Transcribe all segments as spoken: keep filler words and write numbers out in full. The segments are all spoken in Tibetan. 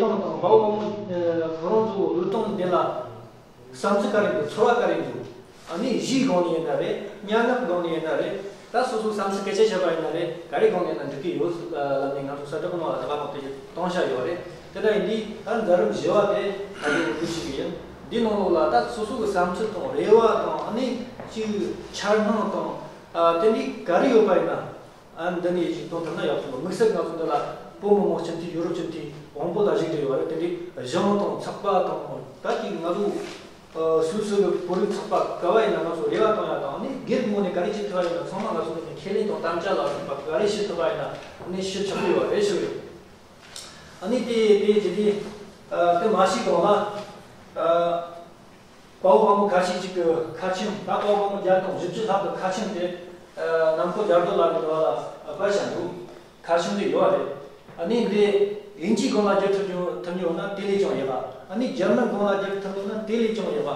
དང་དང་དཔའ་བོ་དཔའ་མོ་ཁོ་རང་ཚོ་ལུས་སྟོང་འདི་ལ་བསམ་ཚུལ་ག་རེ་འདུག་ཚོར་བ་ག་རེ་འདུག་ཨ་ནི་གཞས་སྒང་ནས་ཡིན་ན་རེད། སྙན་ངག་སྒང་ནས་ཡིན་ན་རེད། ད་སོ་སོའི་བསམ་ཚུལ་སྐད་ཆ་བཤད་པ་ཡིན་ན་རེད། ག་རེ་སྒང་ནས་ཡིན་ན་འགྲིག་གི་ཡོད་ལབ་ནས་ང་ཚོ་གསལ་བསྒྲགས་གནང་བ་ད་ག་གང་དེ་བཏང་བཞག་ཡོད་རེད། དེ་འདྲ་ཡིན་དུས་ད་མཛད་རིམ་བཞི་བ་དེ་ད་དུང་འགོ་ཞུགས་ཀྱི་ཡིན། འདི་ནང་ལོགས་ལ་ད་སོ་སོ་གི་བསམ་ཚུལ་དང་རེ་བ་དང་ཨ་ནི་ཅིག་འཆར་སྣང་དང་ཨ་དེ་འདྲའི་ག་རེ་ཡོད་པ་ཡིན་ན། ཨ་འདི་ནས་ཅིག་གཏོང་ཐུབ་ན་ཡག་ཤོས། དམིགས་བསལ་ང་ཚོ་འདི་ལ་བོད་མི་མང་སྤྱི་འཐུས་ཡུ་རོབ་སྤྱི་འཐུས་དབང་པོ་ལགས་ཞིག་བསྒྲིགས་ཡོད་རེད། དེ་འདྲའི་གཞུང་དང་ཚོགས་པ་དང་ད་ཅིག་ང་ཚོ་ཨ་སོ་སོ་གི་བོད་རིགས་ཚོགས་པ་ག་བ་ཡིན་ན་ང་ཚོ་རེ་བ་གཏོང་ཡ་དང་ནི་སྒེར་ངོས་ནས་ག་རེ་བྱེད་ཐུབ་པ་ཡིན་ན་ཚང་མ་ང་ཚོ་ནས་ཁས་ལེན་དང་དམ་བཅའ་ལ་སོགས་པ་ག་རེ་བྱེད་ཐུབ་པ་ཡིན་ན་ནི་ཞུ་ཆོག་གི་ཡོད་རེད་ཞུ་ཡོད། ཨ་ནི་དེ་དེ་བྱེད་དུས་ཨ་དེ་མ་ཤེས་གོང་ལ་ཨ། དཔའ་བོ་དཔའ་མོ་ཁ་ཤས་ཅིག་གི་ཁ་ཆེམས། ད་དཔའ་བོ་དཔའ་མོ་བརྒྱ་དང་བཞི་བཅུ་ལྷག་གི་ཁ་ཆེམས་དེ་ཨ་ནམ་མཁའ་རྒྱ་མཚོ་ལགས་ཀྱི་འདྲ་བ་ལ་ཕུལ་བཞག་འདུག་ཁ་ཆེམས་དེ་ཡོད་རེད། ཨ་ནི་འདི་དབྱིན་ཇིའི་སྒང་ལ་བསྒྱུར་ཐུབ་མྱོང་ཐུབ་མྱོང་ན་དེ་ལས་ཀྱང་ཡག་པ། ཨ་ནི་འཇར་མན་སྒང་ལ་བསྒྱུར་ཐུབ་མྱོང་ན་དེ་ལས་ཀྱང་ཡག་པ།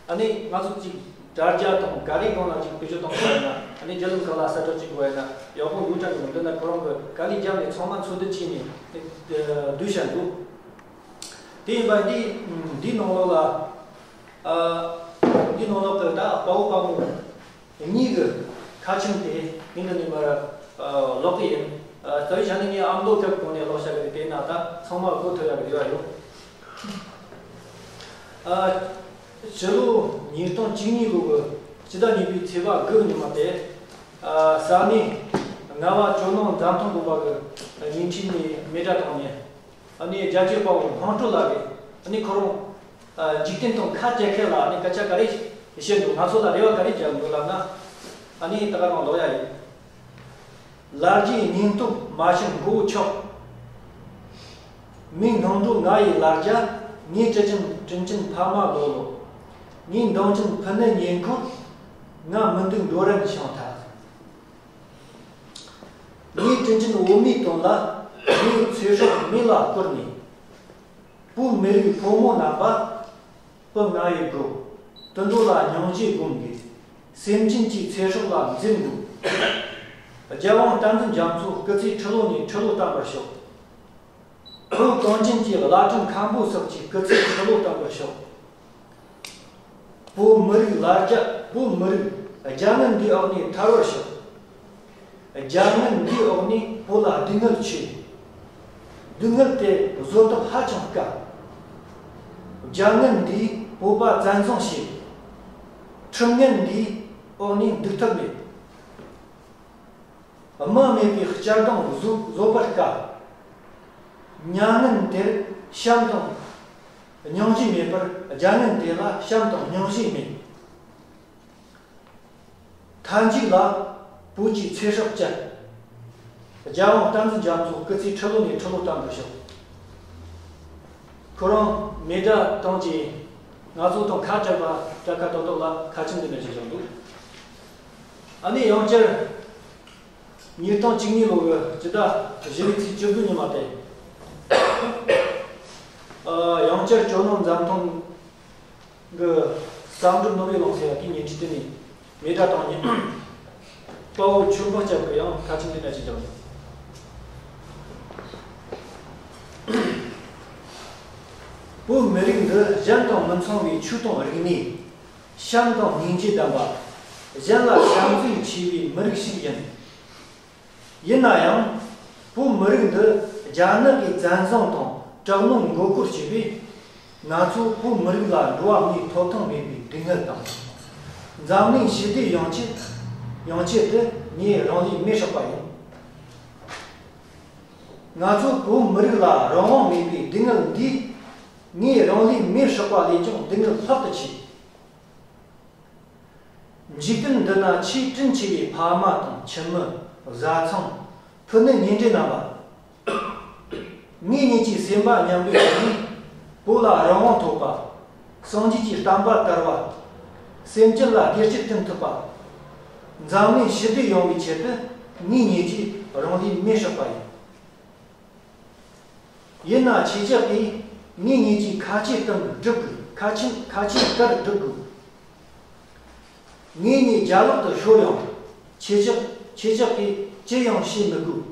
ཨ་ནི་ང་ཚོ་ཅིག་དྲ་རྒྱ་དང་ག་རེ་སྒང་ལ་ཅིག་བེད་སྤྱོད་གཏོང་དགོས་ཡ་ན། ཨ་ནི་རྒྱལ་ལམ་ཁག་ལ་གསལ་བསྒྲགས་ཅིག་དགོས་ཡ་ན་ཡག་པོ་ཡོད་དྲ་གི་མི་འདུག་ན་ཁོ་རང་གི་ག་ལེ་རྒྱབ་ནས་ཚང་མ་འཚོལ་བསྡུ་བྱས་ནས་བསྡུས་བཞག་འདུག་དེ་ཡིན་པ་འདི་འདིའི་ནང་ལོགས་ལ་ཨ་འདིའི་ནང་ལོགས་ཀྱི་ད་དཔའ་བོ་དཔའ་མོ་གཉིས་ཀྱི་ཁ་ཆེམས་དེ་ངས་འདི་ནས་མར་ཨ་ཀློག་གི་ཡིན། ཨ་རྩ་བའི་ཆ་ནས་ངས་ཨ་མདོ་སྐད་གོང་ནས་ཀློག་བྱ་གི་རེད། དེས་ན་ད་ཚང་མ་གོ་ཐུབ་ཡ་གི་རེ་བ་ཡོད། ཨ་ཕྱི་ལོ་ཉིས་སྟོང་བཅུ་གཉིས་ལོ་གི་སྤྱི་ཟླ་གཉིས་པའི་ཚེས་པ་དགུ་ཉི་མ་དེ་ཨ་ས་གནས་རྔ་བ་ཇོ་ནང་འཛམ་ཐང་དགོན་པ་གི་ཉེ་འཁྲིས་ནས་མེ་དགྲ་བཏང་ནས། ཨ་ནི་རྒྱལ་གཅེས་དཔའ་བོ་དམངས་ཁྲོད་ལགས་ཀྱིས་ཨ་ནི་ཁོ་རང་ཨ་འཇིག་རྟེན་དང་ཁ་བྲལ་མཁན་ལ་ཨ་ནི་སྐད་ཆ་ག་རེ་བཤད་འདུག་ང་ཚོ་ལ་རེ་བ་ག་རེ་བརྒྱབ་འདུག་ལབ་ན། ཨ་ནི་ད་ག་རང་ཀློག་ཡ་ཡིན། ལ་རྒྱའི་སྙིང་སྟོབས་མ་ཤི་མགོ་བོ་ཆག་མིག་སྣང་འགྲོ་ང་ཡི་ལ་རྒྱ། ངའི་དྲིན་ཅན་དྲིན་ཅན་ཕ་མ་ལོ་ལོ། ངའི་འདང་ཅན་ཕུ་ནུ་ཉེ་འཁོར། ང་མི་འདུག་འགྲོ་རན་ཤང་ཐག་ངའི་དྲིན་ཅན་བོད་མིའི་དོན་ལ། ངའི་ཚེ་སྲོག་མེ་ལ་བསྐུར་ནས། བོད་མི་རིགས་ཕོ་མོ་རྣམ་པ། བུ་ང་ཡི་སྒོ། དུད་འགྲོ་ལ་སྙིང་རྗེ་སྒོམ་དགོས། སེམས་ཅན་གྱི་ཚེ་སྲོག་ལ་འཛེམ་དགོས། རྒྱལ་དབང་བསྟན་འཛིན་རྒྱ་མཚོ་སྐུ་ཚེ་ཁྲི་ལོ་ནས་ཁྲི་ལོ་བརྟན་པར་ཤོག་བོད་གངས་ཅན་གྱི་བླ་བྲང་མཁན་པོ་སོགས་ཀྱི་སྐུ་ཚེ་ཁྲི་ལོ་བརྟན་པར་ཤོག་བོད་མི་རིགས་ལ་རྒྱ། བོད་མི་རིགས་རྒྱ་ངན་འདིའི་འོག་ནས་ཐར་བར་ཤོག་རྒྱ་ངན་འདིའི་འོག་ནས་བོད་ལ་སྡུག་བསྔལ་ཆེ། སྡུག་བསྔལ་དེ་བཟོད་ཐབས་ཧ་ཅང་དཀའ། རྒྱ་ངན་འདིས་བོད་པ་བཙན་བཟུང་བྱས། ཁྲིམས་ངན་འདིའི་འོག་ནས་འདུག་ཐབས་མེད། དམག་མེད་པའི་སྐྱ་གདུང་བཟོད་བཟོད་པར་དཀའ། མྱ་ངན་དེར་བྱམས་དང་སྙིང་རྗེ་མེད་པར་རྒྱ་ངན་དེ་ལ་བྱམས་དང་སྙིང་རྗེ་མེད། མཐའ་མཇུག་ལ་བོད་ཀྱི་ཚེ་སྲོག་བཅད། རྒྱལ་དབང་བསྟན་འཛིན་རྒྱ་མཚོ་སྐུ་ཚེ་ཁྲི་ལོ་ནས་ཁྲི་ལོ་བརྟན་པར་ཤོག་ཁོ་རང་མེ་དགྲ་དང་བཅས་ང་ཚོ་དང་ཁ་བྲལ་བ་དྲ་ཁ་ཏོག་ཏོག་ལ་ཁ་ཆེམས་འདི་འདྲ་ཞིག་བཞག་འདུག་ཨ་ནི་ཡང་བསྐྱར་ཉིས་སྟོང་བཅུ་གཉིས་ལོ་གི་སྤྱི་ཟླ་བཞི་པའི་ཚེས་བཅུ་དགུ་ཉི་མ་དེ། ཨ་ཡང་བསྐྱར་ཇོ་ནང་འཛམ་ཐང་གི་བསམ་འགྲུབ་ནོར་བུའི་གླིང་ཟེར་བ་དེའི་ཉེ་འཁྲིས་དེ་ནས་མེ་དགྲ་དང་ཉེ་དཔའ་བོ་ཆོས་འཕགས་སྐྱབས་ཀྱིས་ཡང་ཁ་ཆེམས་འདི་འདྲ་ཞིག་བརྒྱབ་འདུག་བོད་མི་རིགས་འདི་གཞན་དང་མི་མཚུངས་པའི་ཆོས་དང་རིག་གནས། བྱམས་དང་སྙིང་རྗེ་ལྡན་པ། གཞན་ལ་བྱམས་བརྩེ་ཆེ་བའི་མི་རིགས་ཤིག་ཡིན། ཡིན་ན་ཡང་། བོད་མི་རིགས་འདི་རྒྱ་ནག་གི་བཙན་བཟུང་དང་དྲག་གནོན་མགོ་སྐོར་བྱས་པས། ང་ཚོ་བོད་མི་རིགས་ལ་འགྲོ་བ་མིའི་ཐོབ་ཐང་མེད་པའི་སྡུག་བསྔལ་དང་། འཛམ་གླིང་ཞི་བདེ་ཡོང་ཆེད་ཡོང་ཆེད་དུ་ངས་རང་ལུས་མེར་སྲེག་པ་ཡིན། ང་ཚོ་བོད་མི་རིགས་ལ་རང་དབང་མེད་པའི་སྡུག་བསྔལ་འདིས་ངས་རང་ལུས་མེར་སྲེག་པ་ལས་ཀྱང་སྡུག་བསྔལ་ལྷག་ཏུ་ཆེ། འཇིག་རྟེན་འདི་ན་ཆེས་དྲིན་ཆེ་བའི་ཕ་མ་དང་ཁྱིམ་མི། བཟའ་ཚང་། ཕུ་ནུ་ཉེ་འབྲེལ་རྣམ་པ། ངེད་གཉིས་ཀྱི་སེམས་པ་མཉམ་པའི་སྒོ་ནས་བོད་ལ་རང་དབང་ཐོབ་པ། སངས་རྒྱས་ཀྱི་བསྟན་པ་དར་བ། སེམས་ཅན་ལ་བདེ་སྐྱིད་བསྐྲུན་ཐུབ་པ། འཛམ་གླིང་ཞི་བདེ་ཡོང་བའི་ཆེད་དུ་ངེད་གཉིས་ཀྱིས་རང་ལུས་མེར་སྲེག་པ་ཡིན། ཡིན་ན་ཁྱེད་ཅག་གིས་ངེད་གཉིས་ཀྱི་ཁ་ཆེ་གཏམ་སྒྲུབ་དགོས། ཁ་ཆེ་ཁ་ཆེ་ལྟར་སྒྲུབ་དགོས། ངེད་གཉིས་རྒྱ་ལོག་ཏུ་ཤོར་ཡང་ཁྱེད་ཅག་ཁྱེད་ཅག་གིས་ཅི་ཡང་བྱེད་མི་དགོས།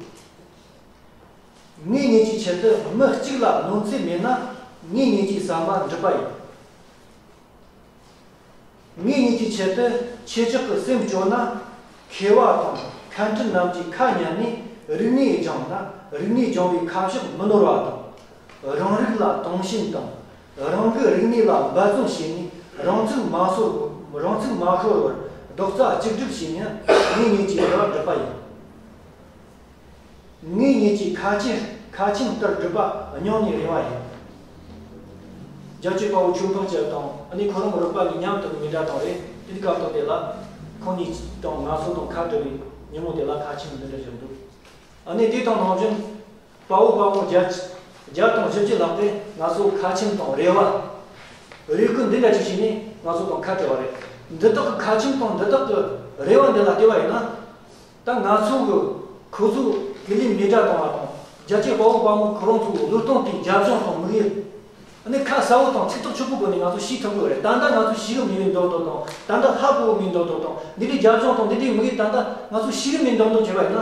ངེད་གཉིས་ཀྱི་ཆེད་དུ་མི་གཅིག་ལ་གནོད་འཚེ་མེད་ན། ངེད་གཉིས་ཀྱི་ཟ་མ་འགྲིག་པ་ཡིན། ངེད་གཉིས་ཀྱི་ཆེད་དུ་ཁྱེད་ཅག་གི་སེམས་སྐྱོ་ན། མཁས་པ་དང་མཁན་སྤྲུལ་རྣམས་ཀྱིས་ཁ་ཉན་ནས་རིག་གནས་སྦྱངས་ན། རིག་གནས་སྦྱོང་བའི་ཁ་ཕྱོགས་མི་ནོར་བ་དང་། རང་རིགས་ལ་དུང་ཞེན་དང་། རང་གི་རིག་གནས་ལ་འབད་བརྩོན་བྱས་ནས། རང་ཚུགས་མ་ཤོར། རང་ཚུགས་མ་ཤོར་བར་རྡོག་རྩ་གཅིག་སྒྲིལ་བྱས་ན། ངེད་གཉིས་ཀྱི་རེ་བ་འགྲུབ་པ་ཡིན། ངེད་གཉིས་ཀྱི་ཁ་ཆེམས་ཁ་ཆེམས་ལྟར་སྒྲུབ་པ་སྙིང་ནས་རེ་བ་ཡིན། རྒྱལ་གཅེས་དཔའ་བོ་ཆོས་འཕེལ་སྐྱབས་དང་། ཨ་ནི་ཁོ་རང་རོགས་པ་གཉིས་མཉམ་དུ་མི་འདྲ་དང་རེད། དེ་དུས་སྐབས་ཐོག་དེ་ལ་ཁོང་གཉིས་དང་ང་ཚོ་དང་ཁ་བྲལ་བའི་ཉིན་མོ་དེ་ལ་ཁ་ཆེམས་འདི་འདྲ་བཞག་འདུག་ཨ་ནི་དེ་དང་ནང་བཞིན་དཔའ་བོ་དཔའ་མོ་བརྒྱ་བརྒྱ་དང་བཞི་བཅུ་ལྷག་གིས་ང་ཚོ་ཁ་ཆེམས་དང་རེ་བ། རེ་སྐུལ་འདི་འདྲ་ཅིག་བྱས་ནས་ང་ཚོ་དང་ཁ་བྲལ་བ་རེད། འདི་དག་གི་ཁ་ཆེམས་དང་འདི་དག་གི་རེ་བ་འདི་ལ་བལྟས་པ་ཡིན་ན། ད་ང་ཚོ་གི་ཁོ་ཚོ་དགེ་ལས་མི་འདྲ་བཏང་བ་དང་། རྒྱལ་གཅེས་དཔའ་བོ་དཔའ་མོ་ཁོ་རང་ཚོ་གི་བློས་གཏོང་དེའི་རྒྱབ་ལྗོངས་དང་དམིགས་ཡུལ། ཨ་ནི་ཁ་གསལ་བོ་དང་ཚིག་ཐག་ཆོད་པོའི་སྒོ་ནས་ང་ཚོ་ཤེས་ཐུབ་ཀྱི་རེད། ད་ལྟ་ང་ཚོ་ཤེས་གི་མེད་པའི་མདོག་མདོག་དང་། ད་ལྟ་ཧ་གོ་གི་མེད་མདོག་མདོག་དང་། འདི་འདྲའི་རྒྱབ་ལྗོངས་དང་འདི་འདྲའི་དམིགས་ཡུལ་ད་ལྟ་ང་ཚོ་ཤེས་གི་མེད་མདོག་མདོག་བྱས་པ་ཡིན་ན།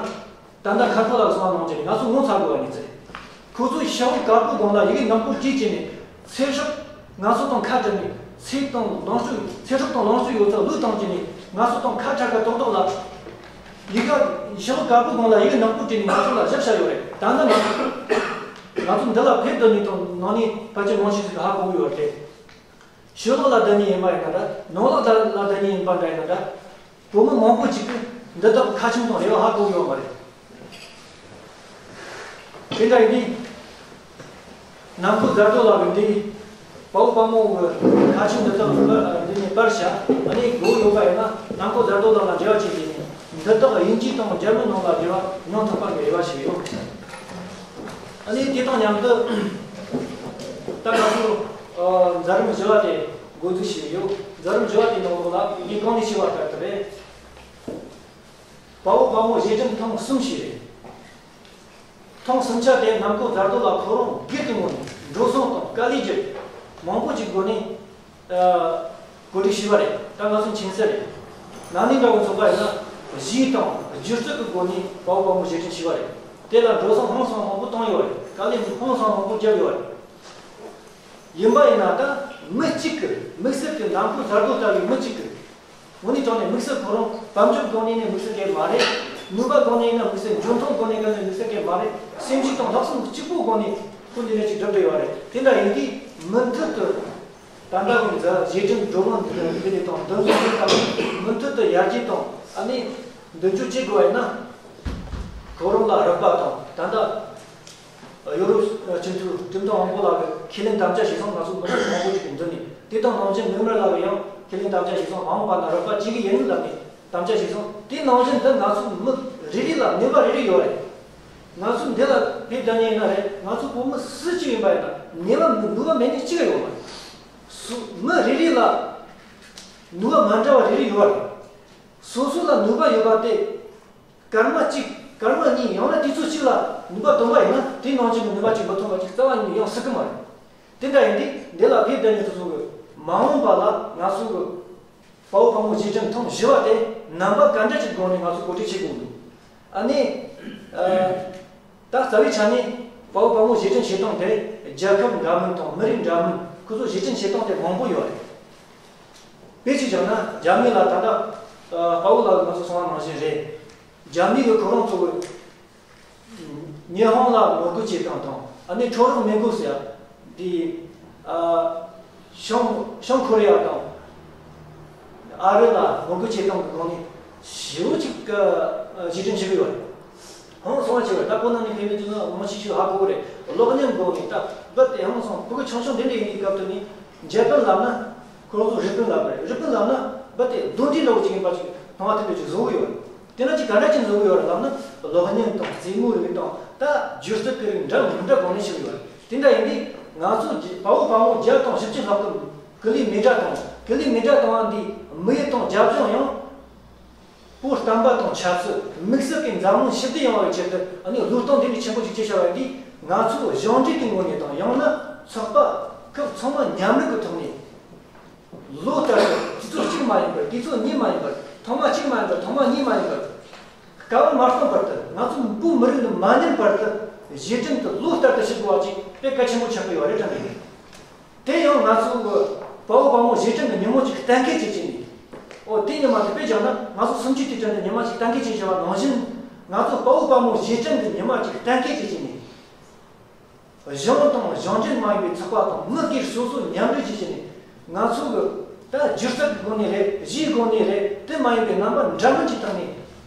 ད་ལྟ་མཁན་པོ་ལགས་གསུངས་པ་ནང་བཞིན་ང་ཚོ་ངོ་ཚ་དགོས་པ་ཡིན་ཚེ། ཁོ་ཚོས་ཤོག་བུ་དཀར་པོའི་སྒང་ལ་ཡི་གེ་ནག་པོ་བྲིས་བྱས་ནས། ཚེ་སྲོག་ང་ཚོ་དང་ཁ་བྲལ་ནས། ཚེ་དང་ལོངས་སྤྱོད། ཚེ་སྲོག་དང་ལོངས་སྤྱོད་ཡོད་ཚད་བློས་བཏང་བྱས་ནས། ང་ཚོ་དང་ཁ་བྲལ་ག་ཏོག་ཏོག་ལ། ཡི་གེ་ཤོག་བུ་དཀར་པོའི་སྒང་ལ་ཡི་གེ་ནག་པོ་བྲིས་ནས་ང་ཚོ་ལ་བཞག་བཞག་ཡོད་རེད། ད་ནི་ང་ཚོ་ང་ཚོ་འདི་ལ་ཕེབས་དོན་ནི་དང་ནང་ནས་ཕལ་ཆེར་མང་ཤོས་ཤིག་ཧ་གོ་གི་ཡོད་རེད། ཕྱི་ལོགས་ལ་བསྡད་མཁན་ཡིན་པ་ཡིན་ན་འདྲ། ནང་ལོགས་ལ་བསྡད་མཁན་ཡིན་པ་འདྲ་ཡིན་ན་འདྲ། བོད་མི་མང་པོ་ཅིག་གིས་འདི་དག་གི་ཁ་ཆེམས་དང་རེ་བ་ཧ་གོ་གི་ཡོད་མ་རེད། དེ་འདྲ་ཡིན་དུས། ནམ་མཁའི་མཛའ་བརྗོད་ལགས་ཀྱི་འདི། དཔའ་བོ་དཔའ་མོ་གི་ཁ་ཆེམས་འདི་དག་འདི་ནས་པར་བཞག་ཨ་ནི་དགོས་ཡོད་པ་ཡིན་ན། ནམ་མཁའི་མཛའ་བརྗོད་ལགས་ལ་འབྲེལ་བ་བྱས་ཏེ་ནས། འདི་དག་དབྱིན་ཇི་དང་འཇར་མན་ནང་ལ་འབྲེལ་བ་ཡང་དག་པ་གི་རེ་བ་ཞིག་ཡོད། ཨ་ནི་དེ་དང་མཉམ་དུ། ད་ང་ཚོ་ཨ་མཛད་རིམ་བཞི་པ་དེ་འགོ་འཛུགས་བྱས་ཡོད། མཛད་རིམ་བཞི་པ་དེ་ནང་ལོགས་ལ་ངས་གང་ནས་ཤེས་པ་ལྟར་དུ་རེད། དཔའ་བོ་དཔའ་མོ་རྗེས་དྲན་ཐེངས་གསུམ་ཞིག་རེད། ཐེངས་གསུམ་ཆ་དེ་ནམ་མཁའི་མཛའ་བརྗོད་ལགས་ཁོ་རང་སྒེར་གྱི་ངོས་ནས་འགྲོ་སོང་དང་དཀའ་ལས་བརྒྱབ། མང་པོ་ཅིག་སྒོ་ནས་ཨ་གོ་སྒྲིག་བྱས་པ་རེད། ད་ང་ཚོ་མཁྱེན་གསལ་རེད། ན་ནིང་འདྲ་བོ་ཚོགས་པ་ཡིན་ན་གཞས་དང་སྒྱུ་རྩལ་གྱི་སྒོ་ནས་དཔའ་བོ་དཔའ་མོ་རྗེས་དྲན་བྱས་པ་རེད། དེ་ལ་འགྲོ་སོང་ཧང་སང་མང་པོ་བཏང་ཡོད་རེད། དཀའ་ལས་ཧང་སང་མང་པོ་བརྒྱབ་ཡོད་རེད། ཡིན་པ་ཡིན་ན་ད་མི་གཅིག་གི་དམིགས་བསལ་གྱི་ནམ་མཁའི་མཛའ་བརྗོད་ལྟ་བུའི་མི་གཅིག་གི་དངོས་གནས་དྲང་གནས་དམིགས་བསལ་ཁོ་རང་དཔལ་འབྱོར་སྒང་ནས་ནི་དམིགས་བསལ་གྱི་མ་རེད། ནུས་པ་སྒང་ནས་ནི་དམིགས་བསལ། འཇོན་ཐང་སྒང་ནས་ནི་དམིགས་བསལ་གྱི་མ་རེད། སེམས་ཤུགས་དང་ལྷག་བསམ་གཅིག་པོ་སྒང་ནས་ཁོ་འདི་འདྲ་ཅིག་སྒྲུབ་བསྡད་ཡོད་རེད། དེ་འདྲ་ཡིན་དུས་མུ་མཐུད་དུ་ད་ལྟ་བའི་མཛའ་རྗེས་དྲན་བགྲོ་གླེང་འདི་འདི་ནས་དང་འདི་ཚོ་དང་མུ་མཐུད་དུ་ཡར་རྒྱས་དང་ཨ་ནི་མདུན་སྐྱོད་བྱེད་དགོས་པ་ཡིན་ན། ཁོ་རང་ལ་རོགས་པ་དང་ད་ལྟ། ཡོ་རོབ་སྤྱི་འཐུས་ཁྲིམས་དོན་དབང་པོ་ལགས་ཀྱིས་ཁས་ལེན་དམ་བཅའ་བྱས་སོང་། ང་ཚོ་མི་རིགས་མང་པོ་ཞིག་གི་མདུན་ནས། དེ་དང་ནང་བཞིན་མིག་དམར་ལགས་ཀྱིས་ཡང་ཁས་ལེན་དམ་བཅའ་བྱས་སོང་། མ་འོངས་པ་ན་རོགས་པ་བྱེད་ཀྱི་ཡིན་ལབ་ནས་དམ་བཅའ་བྱས་སོང་། དེ་ནང་བཞིན་དུ་ང་ཚོ་མི་རེ་རེ་ལ་ནུས་པ་རེ་རེ་ཡོད་རེད། ང་ཚོ་འདི་ལ་ཕེབས་བསྡད་མཁན་ཡིན་ན་རེད། ང་ཚོ་བོད་མི་སུ་གཅིག་ཡིན་པ་ཡིན་ན་ནུས་པ་ནུས་པ་མེད་མཁན་གཅིག་ཡོད་མ་རེད། སུ་མི་རེ་རེ་ལ་ནུས་པ་མ་འདྲ་བ་རེ་རེ་ཡོད་རེད། སོ་སོ་ལ་ནུས་པ་ཡོད་པ་དེ། སྐར་མ་གཅིག་སྐར་མ་གཉིས། ཡང་ན་དུས་ཚོད་གཅིག་ལ་ནུས་པ་ཐོན་པ་ཡིན་ན། དེའི་ནང་བཞིན་གྱི་ནུས་པ་གཅིག་མ་ཐོན་པ་ཅིག་རྩ་བ་ཉིད་ནས་ཡོང་སྲིད་ཀྱི་མ་རེད། དེ་འདྲ་ཡིན་དུས་འདི་ལ་ཕེབས་བསྡད་མཁན་དེ་ཚོ་གི་མ་འོངས་པ་ལ་ང་ཚོ་གི་དཔའ་བོ་དཔའ་མོ་རྗེས་དྲན་ཐེངས་བཞི་པ་དེ་རྣམ་པ་ག་འདྲ་ཅིག་སྒོ་ནས་ང་ཚོ་གོ་སྒྲིག་བྱེད་དགོས་འདུག་ཨ་ནི། ཨ། ད་རྩ་བའི་ཆ་ནས་དཔའ་བོ་དཔའ་མོ་རྗེས་དྲན་བྱེད་སྟངས་དེ་རྒྱལ་ཁབ་འདྲ་མིན་དང་མི་རིགས་འདྲ་མིན་ཁོ་ཚོ་རྗེས་དྲན་བྱེད་སྟངས་དེ་མང་པོ་ཡོད་རེད། དཔེ་ཅིག་བཞག་ན་རྒྱ་མི་ལ་ད་ལྟ་ཨ་དཔའ་བོ་ལགས་ང་ཚོ་གསུངས་པ་ནང་བཞིན་རེད། རྒྱ་མི་གི་ཁོ་རང་ཚོ་གི་ཉི་ཧོང་ལ་ངོ་རྒོལ་བྱེད་སྟངས་དང་། ཨ་ནི་ཁྲོ་རོག་མེ་འགོག་ཟེར་ཡ་འདི་ཨ་བྱང་བྱང་ཁོ་རེ་ཡ་དང་ཨ་རི་ལ་ངོ་རྒོལ་བྱེད་སྟངས་ཀྱི་སྒང་ནས་ཞེ་པོ་ཅིག་གི་རྗེས་དྲན་བྱེད་ཀྱི་ཡོད་རེད། ཧང་སང་བ་ཆེ་བ། ད་ཁོ་ནང་ནས་ཕེབས་ནས་ཅི་ན་མང་ཆེ་ཤོས་ཧ་གོ་གི་རེད། གློག་བརྙན་སྒང་ནས་ད་རྦད་དེ་ཧང་སང་། ཕྲུ་གུ་ཆུང་ཆུང་དེ་འདྲ་ཡིན་པའི་སྐབས་དུ་ནས་འཇར་པན་ལབ་ན་ཁོ་རང་ཚོ་རི་པིན་ལབ་པ་རེད། རི་པིན་ལབ་ན་རྦད་དེ་གདོན་འདྲེ་འདྲ་བོ་ཅིག་ཡིན་པ་ཅིག་སྣང་བ་དེ་འདྲ་ཅིག་བཟོ་གི་ཡོད་རེད། དེ་ན་ཅིག་ག་འདྲ་ཅིག་བཟོ་གི་ཡོད་རེད་ལབ་ན། གློག་བརྙན་དང་རྩེད་མོའི་རིགས་དང་ད་སྒྱུ་རྩལ་གྱི་རིགས་འདྲ་མི་འདྲ་སྒང་ནས་བྱེད་ཀྱི་ཡོད་རེད། དེ་འདྲ་ཡིན་དུས་ང་ཚོ་རྒྱ་དཔའ་བོ་དཔའ་མོ་བརྒྱ་དང་བཞི་བཅུ་ལྷག་གི་ཀུ་ལི་མེ་ཌ་དང་། ཀུ་ལི་མེ་ཌ་དང་བ་འདིའི་དམིགས་ཡུལ་དང་རྒྱབ་ལྗོངས་ཡང་། བོད་བསྟན་པ་དང་ཆབ་སྲིད་དམིགས་བསལ་གྱི་འཛམ་གླིང་ཞི་བདེ་ཡོང་བའི་ཆེད་དུ། ཨ་ནི་བློས་གཏོང་དེ་འདྲའི་ཆེན་པོ་ཞིག་བྱས་བཞག་པ་འདིས། ང་ཚོ་སྦྱངས་འབྲས་ཀྱི་ངོས་ནས་དང་། ཡང་ན་ཚོགས་པ་ཁག་ཚང་མ་མཉམ་རུབ་ཀྱི་ཐོག་ནས། ལོ་ལྟར་དུ་དུས་ཚོད་གཅིག་མ་ཡིན་པར། དུས་ཚོད་གཉིས་མ་ཡིན་པར། ཐེངས་མ་གཅིག་མ་ཡིན་པར། ཐེངས་མ་གཉིས་མ་ཡིན་པར། སྐབས་མ་སྟོན་བར་དུ། ང་ཚོ་བོད་མི་རིགས་འདི་མ་ཉམས་བར་དུ། གཞས་འབྲིང་དུ་ལོ་ལྟར་དུ་བྱེད་དགོས་པ་ཅིག་དཔེ་གལ་ཆེན་པོ་ཆགས་ཀྱི་ཡོད་རེད་དྲན་གྱི་འདུག་དེ་ཡང་ང་ཚོ་གི་དཔའ་བོ་དཔའ་མོ་གཞས་འབྲིང་གི་ཉིན་མོ་ཅིག་གཏན་འཁེལ་བྱེད་ཀྱི་ནས། ཨོ་དེ་ཉིན་མ་དེ་དཔེ་བཞག་ན་ང་ཚོ་གསུམ་བཅུའི་དུས་དྲན་དུ་ཉིན་མ་ཅིག་གཏན་འཁེལ་བྱེད་བཞག་པ་ནང་བཞིན། ང་ཚོ་དཔའ་བོ་དཔའ་མོ་གཞས་འབྲིང་གི་ཉིན་མ་ཅིག་གཏན་འཁེལ་བྱེད་ཀྱི་ནས། གཞུང་དང་གཞུང་འབྲེལ་མ་ཡིན་པའི་ཚོགས་པ་དང་མི་སྒེར་སོ་སོ་མཉམ་འབྲེལ་བྱེད་ཀྱི་ནས། ང་ཚོ་གི་ད་སྒྱུ་རྩལ་གྱི་སྒོ་ནས་རེད། གཞས་སྒོ་ནས་རེད། དེ་མ་ཡིན་པའི་རྣམ་པ་འདྲ་མིན་གྱི་ཐོག་ནས་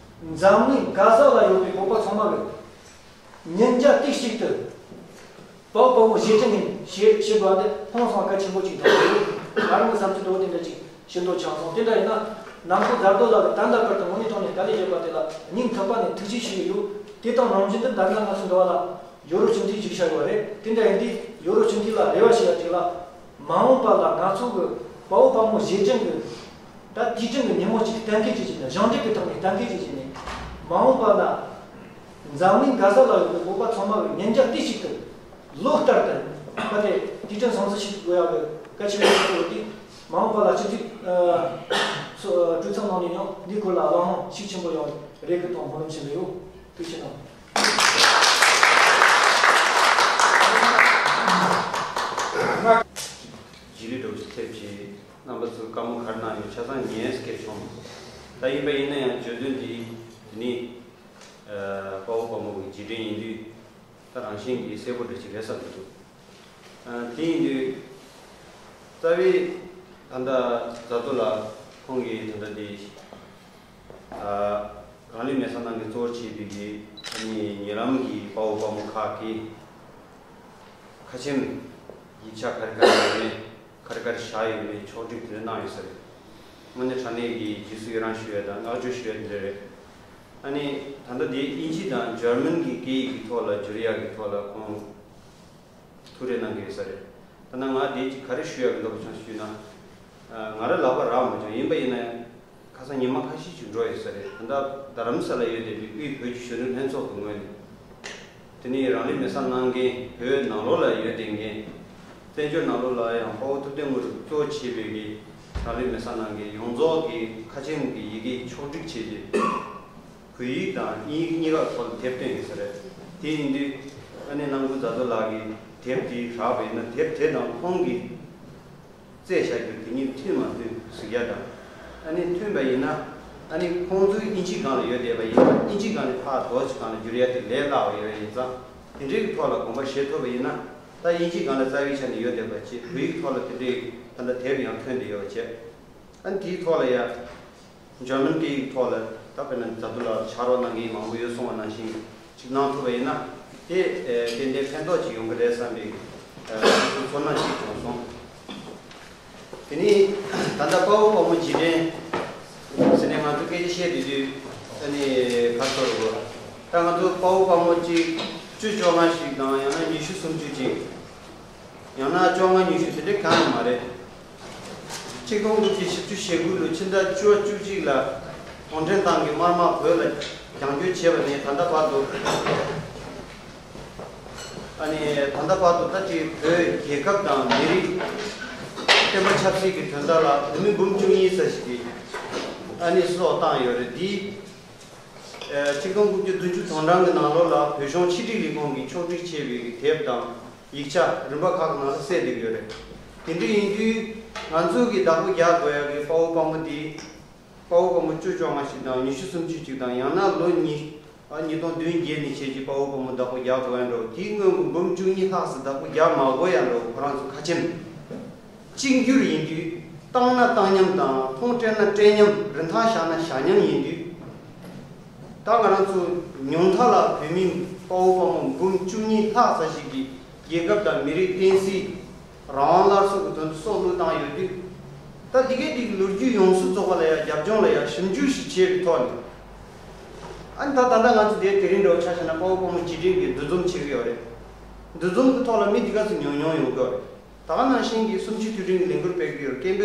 འཛམ་གླིང་ག་ས་ལ་ཡོད་པའི་བོད་པ་ཚང་མ་གི་ཉིན་རྒྱབ་དུས་གཅིག་ཏུ་དཔའ་བོ་དཔའ་མོ་གཞས་འབྲིང་ནས་བྱེད་བྱེད་དགོས་པ་དེ་ཧང་སང་གལ་ཆེན་པོ་ཅིག་མཐོང་གི་ཡོད། ང་རང་གི་བསམ་ཚུལ་དེ་འོ་དེ་འདྲ་ཅིག་ཤིན་ཏུ་ཆགས་སོང་། དེ་འདྲ་ཡིན་ན་ནང་ཁུལ་མཛའ་དོ་ལགས་ཀྱིས་ད་ལྟ་བར་དུ་དངོས་གནས་དྲང་གནས་དཀའ་ལས་བརྒྱབ་པ་དེ་ལ་སྙིང་ཐག་པ་ནས་ཐུགས་རྗེ་ཞུ་གི་ཡོད། དེ་དང་ནང་བཞིན་དུ་ད་ལྟ་ང་ཚོ་འདི་བ་ལ་ཡོ་རོབ་སྤྱི་འཐུས་ཅིག་བཞག་ཡོད་རེད། དེ་འདྲ་ཡིན་དུས་ཡོ་རོབ་སྤྱི་འཐུས་ལ་རེ་བ་ཞུ་ཡ་ཅིག་ལ། མ་འོངས་པ་ལ་ང་ཚོ་གི་དཔའ་བོ་དཔའ་མོ་གཞས་འབྲིང་གི་ད་དུས་དྲན་གྱི་ཉིན་མོ་ཅིག་གཏན་འཁེལ་བྱེད་ཀྱི་ནས། གཞུང་འབྲེལ་གྱི་ཐོག་ནས་གཏན་འཁེལ་བྱེད་ཀྱི་ནས། མ་འོངས་པ་ལ་འཛམ་གླིང་ག་ས་ལ་ཡོད་པའི་བོད་པ་ཚང་མ་གི་ཉིན་རྒྱབ་དུས་གཅིག་ཏུ་ལོ་ལྟར་དུ་ག་དེ་དུས་དྲན་སྲུང་བརྩི་བྱེད་དགོས་ཡག་གི་གལ་ཆེན་པོ་ཞིག་ཡོད་དེ། མ་འོངས་པ་ལ་སྤྱི་འཐུས་ཨ་སོ་གྲོས་ཚོགས་ནང་ནས་ཡང་འདིའི་སྐོར་ལ་བླང་བྱ་ཤུགས་ཆེན་པོ་ཡོང་རེད་གི་དང་སྨོན་ལམ་ཆེན་པོ་ཡོད། ཐུགས་རྗེ་གནང་། རྗེས་ལུས་འགྲོ་ཆེད་ཐེབས་ཀྱིས་རྣམ་པ་ཚོས་བཀའ་མོལ་ག་རེ་གནང་ཡོད་ཆ་ཚང་ཉན་སྐད་བྱུང་། ད་ཡིན་པ་ཡིན་ན་ཡང་བརྗོད་དོན་འདི་དེ་ནི་ཨ་དཔའ་བོ་དཔའ་མོ་གི་རྗེས་དྲན་ཡིན་དུས། ད་རང་བཞིན་གྱིས་གསལ་པོ་འདྲ་ཅིག་རེད་བསམ་གྱི་འདུག་ཨ་དེ་ཡིན་དུས་རྩ་བའི་ད་ལྟ་མཛའ་དོ་ལགས་ཁོང་གིས་ད་ལྟ་འདི་ཨ་རང་ལུས་མེ་སྲེག་གནང་མཁན་གཙོ་བོར་བྱས་པའི་གི་ཨ་ནི་ཉེ་ལམ་གྱི་དཔའ་བོ་དཔའ་མོ་ཁག་གིས་ཁ་ཆེམས་ཡིག་ཆ་ག་རེ་ག་རེ་ཡོད་མེད། ག་རེ་ག་རེ་བཞག་ཡོད་མེད་ཕྱོགས་སྒྲིག་དེ་འདྲ་གནང་ཡོད་ས་རེད། དངོས་གནས་དྲང་གནས་ཀྱི་རྗེས་སུ་ཡི་རང་ཞུ་ཡ་དང་བསྔགས་བརྗོད་ཞུ་ཡ་དེ་འདྲ་རེད། ཨ་ནི་ད་ལྟ་འདི་དབྱིན་ཇི་དང་འཇར་མན་གྱི་སྐད་ཡིག་གི་ཐོག་ལ་བསྒྱུར་ཡག་གི་ཐོག་ལ་ཁོང་ཐུགས་རེ་གནང་གི་ཡོད་ས་རེད། ད་ནང་ང་འདི་ཅིག་ག་རེ་ཞུ་ཡག་གི་འདུག་ཅང་ཞུས་ན། ང་རང་ལག་པ་རག་མ་བྱུང་། ཡིན་པ་ཡིན་ན་ཁ་སང་ཉི་མ་ཁ་ཤས་ཅིག་འགྲོ་ཡོད་ས་རེད། ད་ལྟ་རྡ་རམ་ས་ལ་ཡོད་བསྡད་པའི་དབུས་བོད་ཀྱི་གཞོན་ནུ་ལྷན་ཚོགས་ཀྱི་ངོས་ནས། དེ་ནས་རང་ལུས་མེ་སྲེག་གནང་མཁན་བོད་ནང་ལོགས་ལ་ཡོད་བསྡད་མཁན། བཙན་བྱོལ་ནང་ལོགས་ལ་ཡང་དཔའ་བོ་ཐུབ་བསྟན་དངོས་གྲུབ་གཙོ་བྱས་པའི་གི་རང་ལུས་མེ་སྲེག་གནང་མཁན་ཡོངས་རྫོགས་ཀྱི་ཁ་ཆེམས་ཀྱི་ཡི་གེ་ཕྱོགས་སྒྲིག་བྱས་རྗེས། བོད་ཡིག་དང་དབྱིན་ཡིག་གཉིས་ཀ་ཐོག་ལ་དེབ་བཏོན་ཡོད་ས་རེད། དེ་ཡིན་དུས་ཨ་ནེ་རྣམ་ཀུན་མཛའ་དོ་ལགས་ཀྱིས་དེབ་དེ་རག་པ་ཡིན་ན། དེབ་དེ་དང་ཁོང་གིས་བཙལ་བཞག་རྒྱུ་དེ་གཉིས་མཐུན་མ་མཐུན་གཟིགས་ཡ་དང་། ཨ་ནེ་མཐུན་པ་ཡིན་ན་ཨ་ནེ་ཁོང་ཚོའི་དབྱིན་ཇིའི་སྒང་ལ་ཡོད་བསྡད་པ་ཡིན་ན། དབྱིན་ཇིའི་སྒང་ནས་ཕར་རྡོ་ཆེ་སྒང་ལ་བསྒྱུར་ཡ་དེ་ལས་སླ་བ་ཡོད་པ་ཡིན་ཙང་། དེ་འདྲའི་གི་ཐོག་ལ་དགོངས་པ་བཞེས་ཐུབ་པ་ཡིན་ན། ད་དབྱིན་ཇིའི་སྒང་ལ་རྩ་བའི་ཆ་ནས་ཡོད་བསྡད་པ་བྱས། བོད་ཡིག་ཐོག་ལ་དེ་འདྲའི་ད་ལྟ་དེབ་ཡང་ཐོན་བསྡད་ཡོད་པ་བྱས། ཨ་ནི་དེའི་ཐོག་ལ་ཡ། འཇར་མན་སྐད་ཡིག་ཐོག་ལ་ད་དཔེར་ན་མཛའ་དོ་ལགས་ཕྱག་རོགས་གནང་མཁན་མང་པོ་ཡོད་སོང་བ་ནང་བཞིན་ཅིག་གནང་ཐུབ་པ་ཡིན་ན། དེ་ཨེ་ཏན་ཏན་ཕན་ཐོགས་ཅིག་ཡོང་གི་རེད་བསམ་པའི་ཨ་ཚོར་སྣང་ཅིག་བྱུང་སོང་། དེ་ནས་ད་ལྟ་དཔའ་བོ་དཔའ་མོ་རྗེས་དྲན་ཟེར་ནས་ང་ཚོ་སྐད་ཆ་བཤད་དུས་དུས་ཨ་ནི་ཕར་ཚུར་རོ། ད་ང་ཚོ་དཔའ་བོ་དཔའ་མོ་གཅིག་བཅུ་བཅོ་ལྔ་ཞིག་དང་ཡང་ན་ཉི་ཤུ་སུམ་ཅུ་ཅིག་ཡང་ན་བཅོ་ལྔ་ཉི་ཤུ་དེ་འདྲའི་གང་ཡང་མ་རེད། ཆིག་སྟོང་དགུ་བརྒྱ་བཞི་བཅུ་ཞེ་དགུ་ལོའི་ཕྱི་ཟླ་བཅུ་བཅུ་གཅིག་ལ་གུང་ཁྲན་ཏང་གིས་དམར་དམག་བོད་ལ་རྒྱང་སྐྱོད་བྱས་པ་ནས་ད་ལྟ་བར་དུ། ཨ་ནི་ད་ལྟ་བར་དུ་ད་ཅིག་བོད་རྒྱལ་ཁབ་དང་མི་རིགས་བསྟན་པ་ཆབ་སྲིད་ཀྱི་དོན་དག་ལ་བོད་མི་འབུམ་བཅུ་གཉིས་ཙམ་ཞིག་གིས་ཨ་ནི་སྲོག་བཏང་ཡོད་རེད། འདི་ཆིག་སྟོང་དགུ་བརྒྱ་བདུན་ཅུ་དོན་གྲངས་ཀྱི་ནང་ལོགས་ལ་བོད་གཞུང་ཕྱི་དྲིལ་ལས་ཁུངས་ཀྱིས་ཕྱོགས་སྒྲིག་བྱས་པའི་དེབ་དང་ཡིག་ཆ་རིམ་པ་ཁག་ནང་ལ་གསལ་བསྡད་ཀྱི་ཡོད་རེད། དེ་འདྲ་ཡིན་དུས་ང་ཚོ་གི་བདག་པོ་རྒྱག་དགོས་ཡག་གི་དཔའ་བོ་དཔའ་མོ་འདི། དཔའ་བོ་དཔའ་མོ་བཅུ་བཅོ་ལྔ་ཞིག་དང་ཉི་ཤུ་སུམ་ཅུ་ཅིག་དང་། ཡང་ན་ལོ་ཉིས་ཨ་ཉིས་སྟོང་བདུན་བརྒྱད་ནས་བྱས་ཀྱི་དཔའ་བོ་དཔའ་མོ་བདག་པོ་རྒྱག་དགོས་ཡ་འདྲ་བོ། དེའི་སྔོན་གྱི་འབུམ་བཅུ་གཉིས་ལྷག་ཙམ་བདག་པོ་རྒྱག་མ་དགོས་ཡ་འདྲ་བོ། ཁོ་རང་ཚོ་ཁ་ཆེམས་གཅིག་གྱུར་ཡིན་དུས། བཏང་ན་བཏང་མཉམ་དང་ཁོང་སྤྲད་ན་སྤྲད་མཉམ། རིན་ཐང་བཞག་ན་བཞག་མཉམ་ཡིན་དུས། ད་ང་རང་ཚོ་ཉུང་མཐའ་ལ་བོད་མི་དཔའ་བོ་དཔའ་མོ་འབུམ་བཅུ་གཉིས་ལྷག་ཙམ་ཞིག་གིས་རྒྱལ་ཁབ་དང་མི་རིགས་བསྟན་སྲིད། རང་དབང་སླར་གསོ་གི་དོན་དུ་སྲོག་བློས་བཏང་ཡོད་དུས། ད་འདི་གའི་འདི་གི་ལོ་རྒྱུས་ཡོངས་སུ་རྫོགས་པ་ལ་ཡང་རྒྱབ་ལྗོངས་ལ་ཡང་ཞིབ་འཇུག་ཞིག་བྱས་པའི་ཐོག་ནས། ཨ་ནི་ད་ད་ལྟ་ང་ཚོ་དེ་དེ་རིང་འདྲ་བོ་ཆ་བཞག་ན་དཔའ་བོ་དཔའ་མོ་རྗེས་དྲན་གྱི་འདུ་འཛོམས་བྱེད་ཀྱི་ཡོད་རེད། འདུ་འཛོམས་ཀྱི་ཐོག་ལ་མི་འདི་ག་ཚོད་ཉུང་ཉུང་ཡོང་གི་ཡོད་རེད། ད་ག་ནང་བཞིན་གྱི་གསུམ་བཅུའི་དུས་དྲན་གྱི་ལས་འགུལ་སྤེལ་གྱི་ཡོད་རེད། སྐད་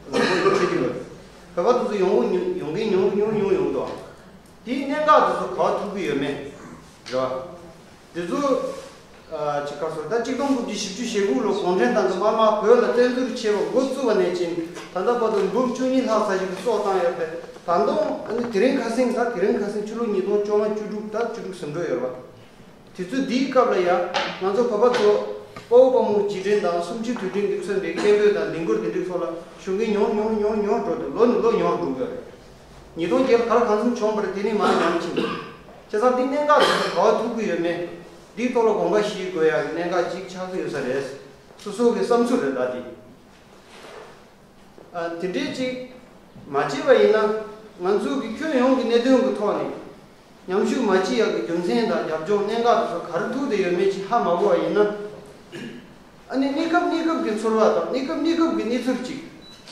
འབོད་མང་པོ་ཡོང་བྱེད་ཀྱི་ཡོད་རེད། བོད་པ་དེ་ཚོ་ཡོང་གི་ཉུང་ཡོང་གི་ཉུང་ཉུང་ཉུང་ཡོང་གི་འདུག་དེའི་གནད་འགག་དེ་ཚོ་ག་པར་ཐུག་གི་ཡོད་མེད་རེད་བ། དེ་ཚོ་ཨ་ཅིག་ག་སོ། ད་ཆིག་སྟོང་དགུ་བརྒྱ་བཞི་བཅུ་ཞེ་དགུ་ལོ་གུང་ཁྲན་ཏང་གི་དམར་དམག་བོད་ལ་བཙན་འཛུལ་བྱས་པ་འགོ་བཙུགས་པ་ནས་བྱས་ད་ལྟ་བར་དུ་འབུམ་བཅུ་གཉིས་ལྷག་ཙམ་ཞིག་གིས་སྲོག་བཏང་ཡོད་པས། ད་དུང་ཨ་ནི་དེ་རིང་ཁ་སང་། ད་དེ་རིང་ཁ་སང་ཕྱི་ལོ་ཉིས་སྟོང་བཅོ་ལྔ་བཅུ་དྲུག་ད་བཅུ་དྲུག་ཟིན་འགྲོ་ཡོད་རེད་བ། དུས་ཚོད་འདིའི་སྐབས་ལ་ཡང་ང་ཚོ་བོད་པ་ཚོ་དཔའ་བོ་དཔའ་མོ་རྗེས་དྲན་དང་གསུམ་བཅུའི་དུས་དྲན་གྱིས་མཚོན་པའི་སྐད་འབོད་དང་ལས་འགུལ་འདི་འདྲའི་ཐོག་ལ་ཞུགས་མཁན་ཉུང་ཉུང་ཉུང་ཉུང་འགྲོ་འདུག་ལོ་ནས་ལོ་ཉུང་འགྲོ་གི་རེད། ཉིས་སྟོང་བརྒྱད་ལ་ག་ལ་གང་འཚམ་བྱུང་བ་རེད། དེ་ནས་མར་ཉམས་ཕྱིན། བྱས་ཙང་འདི་གནད་འགག་དེ་ཚོ་ག་པར་ཐུག་གི་ཡོད་མེད་འདིའི་ཐོག་ལ་དགོངས་པ་བཞེས་དགོས་ཡག་གི་གནད་འགག་ཅིག་ཆགས་ཀྱི་ཡོད་ས་རེད། སོ་སོ་གི་བསམ་ཚུལ་རེད་ད་འདི། ཨ། དེ་འདྲའི་ཅིག་མ་བྱས་པ་ཡིན་ན་ང་ཚོ་གི་ཁྱོན་ཡོངས་ཀྱི་གནད་དོན་གྱི་ཐོག་ནས་ཉམས་ཞིབ་མ་བྱེད་ཡག་གི་རྒྱུ་མཚན་དང་རྒྱབ་ལྗོངས་གནད་འགག་དེ་ཚོ་ག་རེ་ཐུག་བསྡད་ཡོད་མེད་ཅིག་ཧ་མ་གོ་བ་ཡིན་ན། ཨ་ནི་གནས་སྐབས་གནས་སྐབས་ཀྱི་ཚོར་བ་དང་གནས་སྐབས་གནས་སྐབས་ཀྱི་གནས་ཚུལ་ཅིག་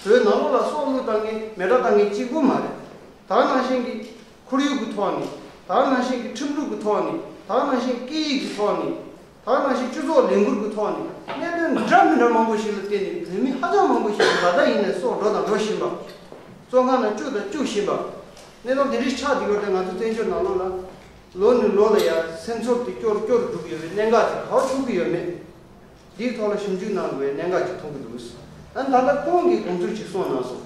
བོད་ནང་ལོགས་ལ་སྲོག་བླུ་བཏང་མཁན་མེ་སྲེག་བཏང་མཁན་གཅིག་པུ་མ་རེད། ད་ག་ནང་བཞིན་གྱི་ཁོར་ཡུག་གི་ཐོག་ནས། ད་ག་ནང་བཞིན་གྱི་ཁྲིམས་ལུགས་ཀྱི་ཐོག་ནས། ད་ག་ནང་བཞིན་སྐད་ཡིག་གི་ཐོག་ནས། ད་ག་ནང་བཞིན་སྤྱི་ཚོགས་ལས་འགུལ་གྱི་ཐོག་ནས་གནད་དོན་འདྲ་མི་འདྲ་མང་པོ་ཞིག་ལ་བརྟེན་ནས་བོད་མི་ཧ་ཅང་མང་པོ་ཞིག་ད་ལྟ་ཡིན་ནའི་སྲོག་འགྲོ་དང་འགྲོ་བཞིན་པ། བཙོན་ཁང་ནང་བཅུག་དང་བཅུག་བཞིན་པ། གནས་སྟངས་དེ་འདྲ་ཆགས་བསྡད་ཡོད་དུས་ང་ཚོ་བཙན་བྱོལ་ནང་ལོགས་ལ་ལོ་ནས་ལོ་ལ་ཡང་སེམས་ཚོར་དེ་སྐྱོ་རུ་སྐྱོ་རུ་འགྲོ་གི་ཡོད་པའི་གནད་འགག་དེ་ག་པར་ཐུག་གི་ཡོད་མེད། འདིའི་ཐོག་ལ་ཞིབ་འཇུག་གནང་དགོས་པའི་གནད་འགག་ཅིག་མཐོང་གི་འདུག་ཨ་ནི་ད་ལྟ་ཁོང་གིས་དགོངས་ཚུལ་ཅིག་གསུངས་གནང་སོང་།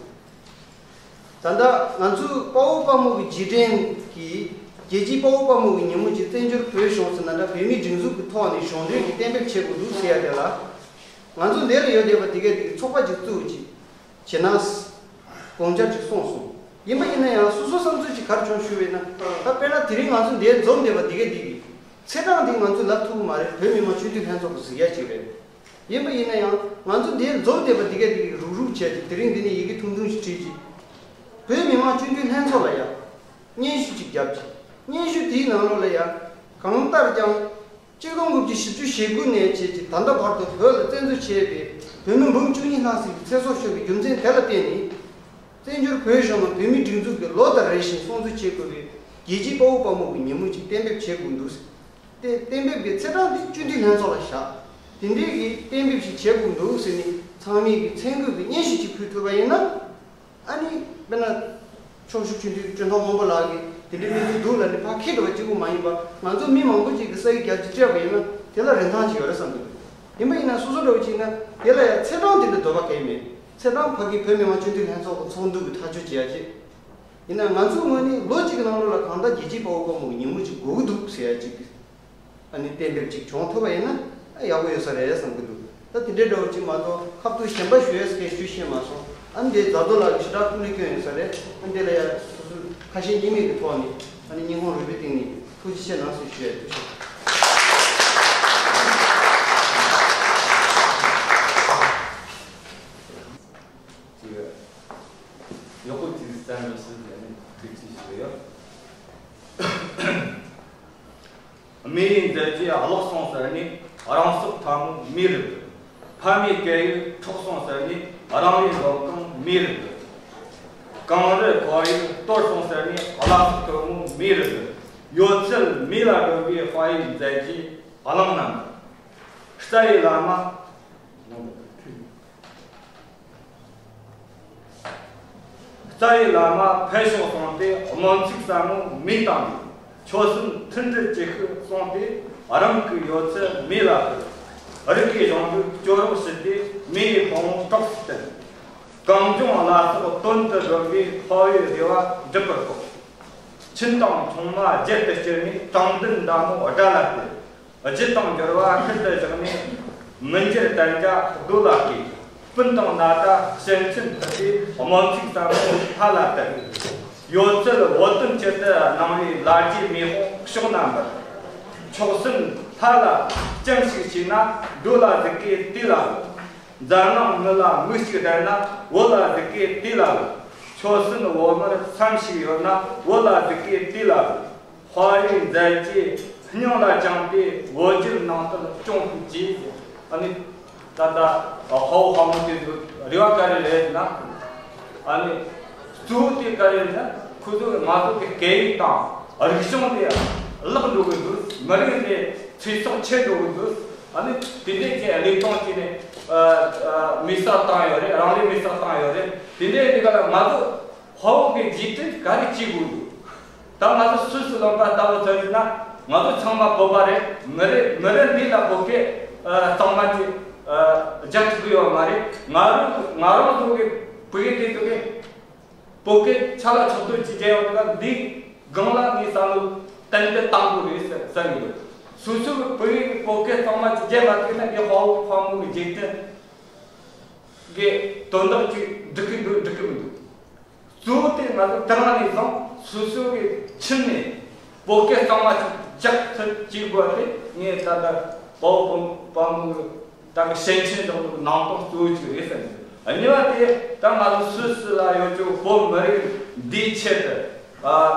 ད་ལྟ་ང་ཚོས་དཔའ་བོ་དཔའ་མོ་གི་རྗེས་དྲན་གྱི་རྒྱལ་སྤྱིའི་དཔའ་བོ་དཔའ་མོ་གི་ཉིན་མོ་ཅིག་བཙན་བྱོལ་བོད་གཞུང་ཟེར་ན་འདྲ་བོད་མིའི་སྒྲིག་འཛུགས་ཀྱི་ཐོག་ནས་གཞུང་འབྲེལ་གྱི་གཏན་འབེབས་བྱེད་དགོས་འདུག་ཟེར་ཡ་དེ་ལ། ང་ཚོ་འདིར་ཡོད་བསྡད་པ་དེ་གས་དེ་གི་ཚོགས་པ་ཅིག་བཙུགས་ཅིག་བྱེད་ན། དགོངས་འཆར་ཅིག་གསུངས་སོང་། ཡིན་པ་ཡིན་ན་ཡང་སོ་སོའི་བསམ་ཚུལ་ཅིག་ག་རེ་བྱུང་ཞུས་པ་ཡིན་ན། ད་དཔེར་ན་དེ་རིང་ང་ཚོ་འདིར་འཛོམས་བསྡད་པ་དེ་གས་དེ་གི་ཚེས་གྲངས་དེ་ང་ཚོས་ལབ་ཐུབ་ཀྱི་མ་རེད། བོད་མི་མང་སྤྱི་འཐུས་ལྷན་ཚོགས་ཀྱི་གཟིགས་ཡ་ཅིག་རེད། ཡིན་པ་ཡིན་ན་ཡང་ང་ཚོ་འདིར་འཛོམས་བསྡད་པ་འདི་གས་འདི་གས་རུག་རུག་བྱས་ཏེ་དེ་རིང་འདི་ནས་ཡི་གེ་ཐུང་ཐུང་ཞིག་བྲིས་ཀྱིས། བོད་མི་མང་སྤྱི་འཐུས་ལྷན་ཚོགས་ལ་ཡང་སྙན་ཞུ་ཅིག་བརྒྱབ་ཅིག་སྙན་ཞུ་དེའི་ནང་ལོགས་ལ་ཡང་གང་ལྟར་ཀྱང་གཅིག་སྟོང་དགུ་བརྒྱ་བཞི་བཅུ་ཞེ་དགུ་ནས་བྱས་ཏེ་ད་ལྟ་བར་དུ་བོད་ལ་བཙན་འཛུལ་བྱས་པའི་བོད་མི་འབུམ་བཅུ་གཉིས་ལྷག་ཙམ་གྱི་ཚེ་སྲོག་ཤོར་བའི་རྒྱུ་མཚན་དེ་ལ་བརྟེན་ནས། བཙན་བྱོལ་བོད་གཞུང་ནང་བོད་མིའི་སྒྲིག་འཛུགས་ཀྱིས་ལོ་ལྟར་རེ་བཞིན་སྲུང་བརྩི་བྱེད་དགོས་པའི་རྒྱལ་སྤྱིའི་དཔའ་བོ་དཔའ་མོ་གི་ཉིན་མོ་ཅིག་གཏན་འབེབས་བྱེད་དགོས་འདུག་དེ་གཏན་འབེབས་ཀྱི་ཚེས་གྲངས་དེ་སྤྱི་འཐུས་ལྷན་ཚོགས་ལ་བཞག་དེ་འདྲའི་གི་གཏན་འབེབས་ཤིག་བྱེད་དགོས་འདུག་ཟེར་ནས་ཚང་མས་ཀྱི་མཚན་བཀོད་ཀྱི་སྙན་ཞུ་ཅིག་ཕུལ་ཐུབ་པ་ཡིན་ན། ཨ་ནི་དཔེར་ན། ཕྱོགས་བཞུགས་སྤྱི་འཐུས་ཀྲེན་ཐོ་དབང་པོ་ལགས་ཀྱིས་དེ་འདྲའི་གནས་ཚུལ་འདུག་ལབ་ནས་ཕར་འཁྱེར་འགྲོ་བ་གཅིག་པུ་མ་ཡིན་པ་ང་ཚོ་མི་མང་པོ་ཅིག་གིས་ས་ཡིག་རྒྱབ་ཀྱི་སྤྲད་པ་ཡིན་ན་དེ་ལ་རིན་ཐང་ཅིག་ཡོད་རེད་བསམ་གྱི་འདུག་ཡིན་པ་ཡིན་ན་སོ་སོ་འདྲ་བོ་ཅིག་ཡིན་ན་དེ་ལ་ཡང་ཚེས་གྲངས་དེ་འདྲ་འདོད་པ་གང་ཡང་མེད། ཚེས་གྲངས་ཕ་གི་བོད་མི་མང་སྤྱི་འཐུས་ལྷན་ཚོགས་ཀྱི་ཚོགས་འདུ་གི་ཐག་གཅོད་བྱེད་ཡ་ཅིག་ཡིན་ན་ང་ཚོའི་ངོས་ནས་ལོ་གཅིག་གི་ནང་ལོགས་ལ་གང་ལྟར་རྒྱལ་སྤྱིའི་དཔའ་བོ་དཔའ་མོ་གི་ཉིན་མོ་ཅིག་དགོས་ཀྱི་འདུག་ཟེར་ཡ་ཅིག་ཨ་ནི་གཏན་འབེབས་ཅིག་བྱུང་ཐུབ་པ་ཡིན་ན་ཨ་ཡག་པོ་ཡོད་ས་རེད་བསམ་གྱི་འདུག་ད་དེ་འདྲའི་འདྲ་བོ་ཅིག་མ་གཏོགས་ཁ་ཐུག་གཞན་པ་ཞུ་ཡས་སྐད་ཞུ་ཤེས་མ་སོང་། ཨ་ནི་དེ་མཛའ་དོ་ལགས་ཀྱིས་ཞེ་དྲག་སྐུ་ལས་སྐྱོན་ཡོད་ས་རེད། ཨ་ནི་དེ་ལ་ཡ་སོ་སོའི་ཁ་ཞེ་གཉིས་མེད་ཀྱི་ཐོག་ནས་ཨ་ནི་སྙིང་ཁོང་རུས་པའི་གཏིང་ནས་ཐུགས་རྗེ་ཆེ་གནང་ཟེར་ཞུ་ཡས་འདུག་ཅིག་ཡག་པོ་ཅིག་བསམ་རོགས་ཞུ་ཟེར་ནས་ཐུགས་རྗེ་ཆེ་ཞུ་ཡོད། མིའི་མཛད་རྗེས་བརླག་སོང་ཟེར་ནས་རང་སྲོག་ཐལ་མོ་མེ་རུ་བརྡོལ། ཕ་མའི་སྐད་ཡིག་འཕྲོག་སོང་ཟེར་ནས་རང་རེའི་མདོ་ཁམས་མེ་རུ་བརྡོལ། གངས་རི་ཁོར་ཡུག་གཏོར་སོང་ཟེར་ནས་བླ་སྲོག་ཐལ་མོ་མེ་རུ་བརྡོལ། ཡོད་ཚད་མེ་ལ་བསྒྲོན་པའི་དཔའ་བོའི་མཛད་རྗེས་བླངས་ན་མི། རྩ་བའི་བླ་མ། རྩ་བའི་བླ་མ་ཕེབས་ཤོག་གསུངས་ཏེ་སྨོན་ཚིག་ཟབ་མོ་མེ་བཏང་ནས་ཆོལ་གསུམ་མཐུན་སྒྲིལ་གྱི་ཤུགས་གསུངས་ཏེ་རང་གི་ཡོད་ཚད་མེ་ལ་བསྒྲོན། རིགས་ཀྱི་གཞུང་ལུགས་སྐྱོ་རོགས་ཞུས་ཏེ་མེ་ཡི་ཕུང་པོ་གྲོགས་སུ་བསྟེན། གངས་ལྗོངས་ལ་སོགས་དོན་དུ་སྒྲུབ་པའི་དཔའ་བོའི་རེ་བ་འགྲུབ་པར་ཤོག་ཁྱིམ་དང་ཆུང་མ་རྒྱལ་དུ་སྐྱེལ་ནས་དྲང་བདེན་མདའ་མོ་དགྲ་ལ་གཏད། རྒྱུ་དང་འབྱོར་བ་ཁུར་དུ་བཞག་ནས། མི་འགྱུར་གཏན་རྒྱ་རྡོ་ལ་བརྐོས། སྤུན་དང་ན་ཚ་ཞན་ཆེན་ཕུད་དེ་སྨོན་ཚིག་ཟབ་མོ་ལྷ་ལ་གཏད། ཡོད་ཚད་བོད་དོན་ཆེད་དུ་གནང་བའི་ལ་རྒྱའི་མེ་དཔུང་ཕྱོགས་ན་འབར། ཕྱོགས་སུན་ལྷ་ལ་སྐྱབས་ཤིག་བྱས་ན་རྡོ་ལ་གཟིགས་ཀྱི་དུས་ལ་ལོ། འཛམ་གླིང་མི་ལ་མིག་གཅིག་བསྒྲིལ་ན་བོད་ལ་གཟིགས་ཀྱི་དུས་ལ་ལོ། ཆོལ་གསུམ་བོད་མིར་འཚམས་ཤིག་ཡོད་ན་བོད་ལ་གཟིགས་ཀྱི་དུས་ལ་ལོ། དཔའ་བོའི་མཛད་རྗེས་སྙིང་ལ་བཅངས་ཏེ་བོད་བརྒྱུད་ནང་བསྟན་སྐྱོང་ཐུབ་ཅིག་ཨ་ནི་ད་ལྟ་དཔའ་བོ་དཔའ་མོ་དེ་ཚོའི་རེ་བ་ག་རེ་རེད་ན། ཨ་ནི་གཙོ་བོ་དེ་ག་རེ་རེད་ན་ཁོ་ཚོ་ང་ཚོ་གི་སྐད་ཡིག་དང་རིག་གཞུང་དེ་བརླག་འགྲོ་གི་འདུག་མི་རིགས་དེ་ཚེ་སྲོག་ཆད་འགྲོ་གི་འདུག་ཨ་ནི་དེ་འདྲའི་གི་ལས་སྟངས་ཅིག་ནས་མེ་སྲེག་བཏང་ཡོད་རེད། རང་ལུས་མེ་སྲེག་བཏང་ཡོད་རེད། དེ་འདྲའི་དེ་ག་ལ་ང་ཚོ་དཔའ་བོ་གི་རྗེས་དྲན་ག་རེ་བྱེད་དགོས་འདུག་ད་ང་ཚོ་སུད་སི་ལོན་པ་ལྟ་བུ་ཚོ་ཡིན་ན་ང་ཚོ་ཚང་མ་བོད་པ་རེད། མི་རེ་མི་རེ་མི་ལ་བོད་སྐད་གཙང་མ་ཅིག་རྒྱག་ཐུབ་ཀྱི་ཡོད་མ་རེད། ང་རང་ང་རང་ཚོ་གི་བོད་སྐད་དེ་ཚོ་གི་བོད་སྐད་ཆ་ལ་ཆོག་ཐུབ་ཅིག་བྱས་ཡོང་དུས་ན་འདི་སྒང་ལ་ངའི་བསམ་བློ་ཏན་ཏན་བཏང་དགོས་རེད་ཟེར་ཟེར་གི་ཡོད། སོ་སོ་གི་བོད་ཡིག་གི་བོད་སྐད་གཙང་མ་ཅིག་རྒྱབ་མ་ཐུབ་ན་ངའི་དཔའ་བོ་དཔའ་མོ་གི་འཇིག་རྟེན་གི་དོན་དག་ཅིག་འགྲིག་གི་འདུག་འགྲིག་གི་མི་འདུག་གཙོ་བོ་དེ་ང་ཚོ་དེ་རིང་ནས་བཟུང་སོ་སོ་གི་ཁྱིམ་ནས་བོད་སྐད་གཙང་མ་ཅིག་རྒྱག་ཐུབ་ཅིག་དགོས་པ་དེ་ངས་ད་ལྟ་དཔའ་བོ་དཔའ་མོ་གི་ད་གི་ཞལ་ཆེམས་དང་ནང་དོན་གཙོ་བོ་ཅིག་རེད་བསམ་གི། གཉིས་པ་དེ་ད་ང་ཚོ་སུད་སི་ལ་ཡོད་ཀྱི་བོད་མི་རིགས་འདིའི་ཆེད་དུ་ཨ།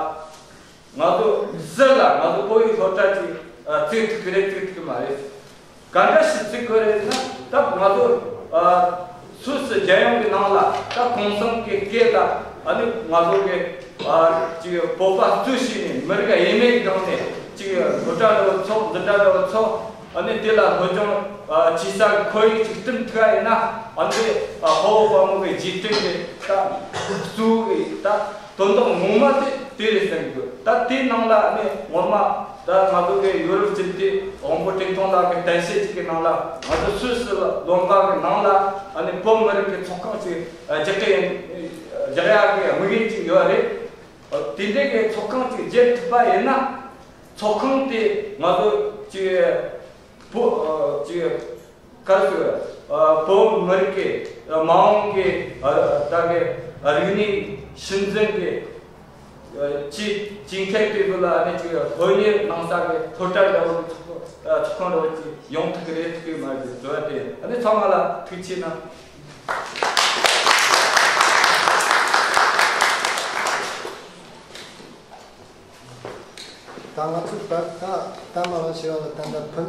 ང་ཚོ་ཟུར་ལ་ང་ཚོ་བོད་ཡིག་སློབ་གྲྭ་ཅིག་ཨ་བཙུགས་ཐུབ་ཀྱི་རེད་བཙུགས་ཐུབ་ཀྱི་མ་རེད། ག་འདྲ་ཞིག་བཙུགས་དགོས་རེད་ཟེར་ན་ད་ང་ཚོ་ཨ་སུད་སི་རྒྱལ་ཡོངས་ཀྱི་ནང་ལ་ད་གུང་སེང་གི་སྐད་ལ་ཨ་ནི་ང་ཚོ་གི་ཨ་ཅིག་བོད་པ་གཙོས་བྱས་ནས་མི་རིགས་ཡས་མས་སྒང་ནས་ཅིག་སློབ་གྲྭ་འདྲ་བོ་ཚོགས་འཛིན་གྲྭ་འདྲ་བོ་ཚོགས། ཨ་ནི་དེ་ལ་སློབ་སྦྱོང་ཨ་བྱེད་ས་གི་ཁོར་ཡུག་ཅིག་བསྐྲུན་ཐུབ་པ་ཡིན་ན་ཨ་ནི་ཨ་དཔའ་བོ་དཔའ་མོ་གི་རྗེས་དྲན་གྱི་ད་གཙོ་བོ་གི་ད། དོན་དག་ངོ་མ་དེ་དེ་རེད་བསམ་གི་འདུག་ད་དེའི་ནང་ལ་ནི་ངོ་མ་ད་ང་ཚོ་གི་ཡོ་རོབ་སྤྱི་མཐུན་དབང་པོ་བཀྲས་མཐོང་ལགས་ཀྱི་གཏམ་བཤད་ཅིག་གི་ནང་ལ་ང་ཚོ་སུད་སི་ལོན་ཀོང་གི་ནང་ལ་ཨ་ནི་བོད་མི་རིགས་ཀྱི་ཚོགས་ཁང་ཅིག་རྒྱག་གི་ཡིན་རྒྱག་ཡག་གི་དམིགས་ཡུལ་ཅིག་ཡོད་རེད། དེ་འདྲའི་གི་ཚོགས་ཁང་ཅིག་རྒྱག་ཐུབ་པ་ཡིན་ན་ཚོགས་ཁང་དེ་ང་ཚོ་ཅིག་བོད་ཅིག་ག་རེ་ཟེར། བོད་མི་རིགས་ཀྱི་མ་འོངས་ཀྱི་ད་གི་རིག་གནས་སྲིད་འཛིན་གྱི་ཅི་ཅི་མཁན་དེ་ཚོ་ལ་ནི་ཅིག་སློབ་གཉེར་གནང་ས་གི་སློབ་གྲྭ་འདྲ་བོ་ཚོགས་ཁང་འདྲ་བོ་ཅིག་ཡོང་ཐུབ་ཀྱི་རེད་ཐུབ་ཀྱི་མ་རེད་བཟོ་བ་དེ་ཨ་ནི་ཚང་མ་ལ་ཐུགས་ཆེ་གནང་། ད་ང་ཚོ་ད་ད་ད་མ་ལ་ཞེས་པ་ལ་ད་ད་ཕུན་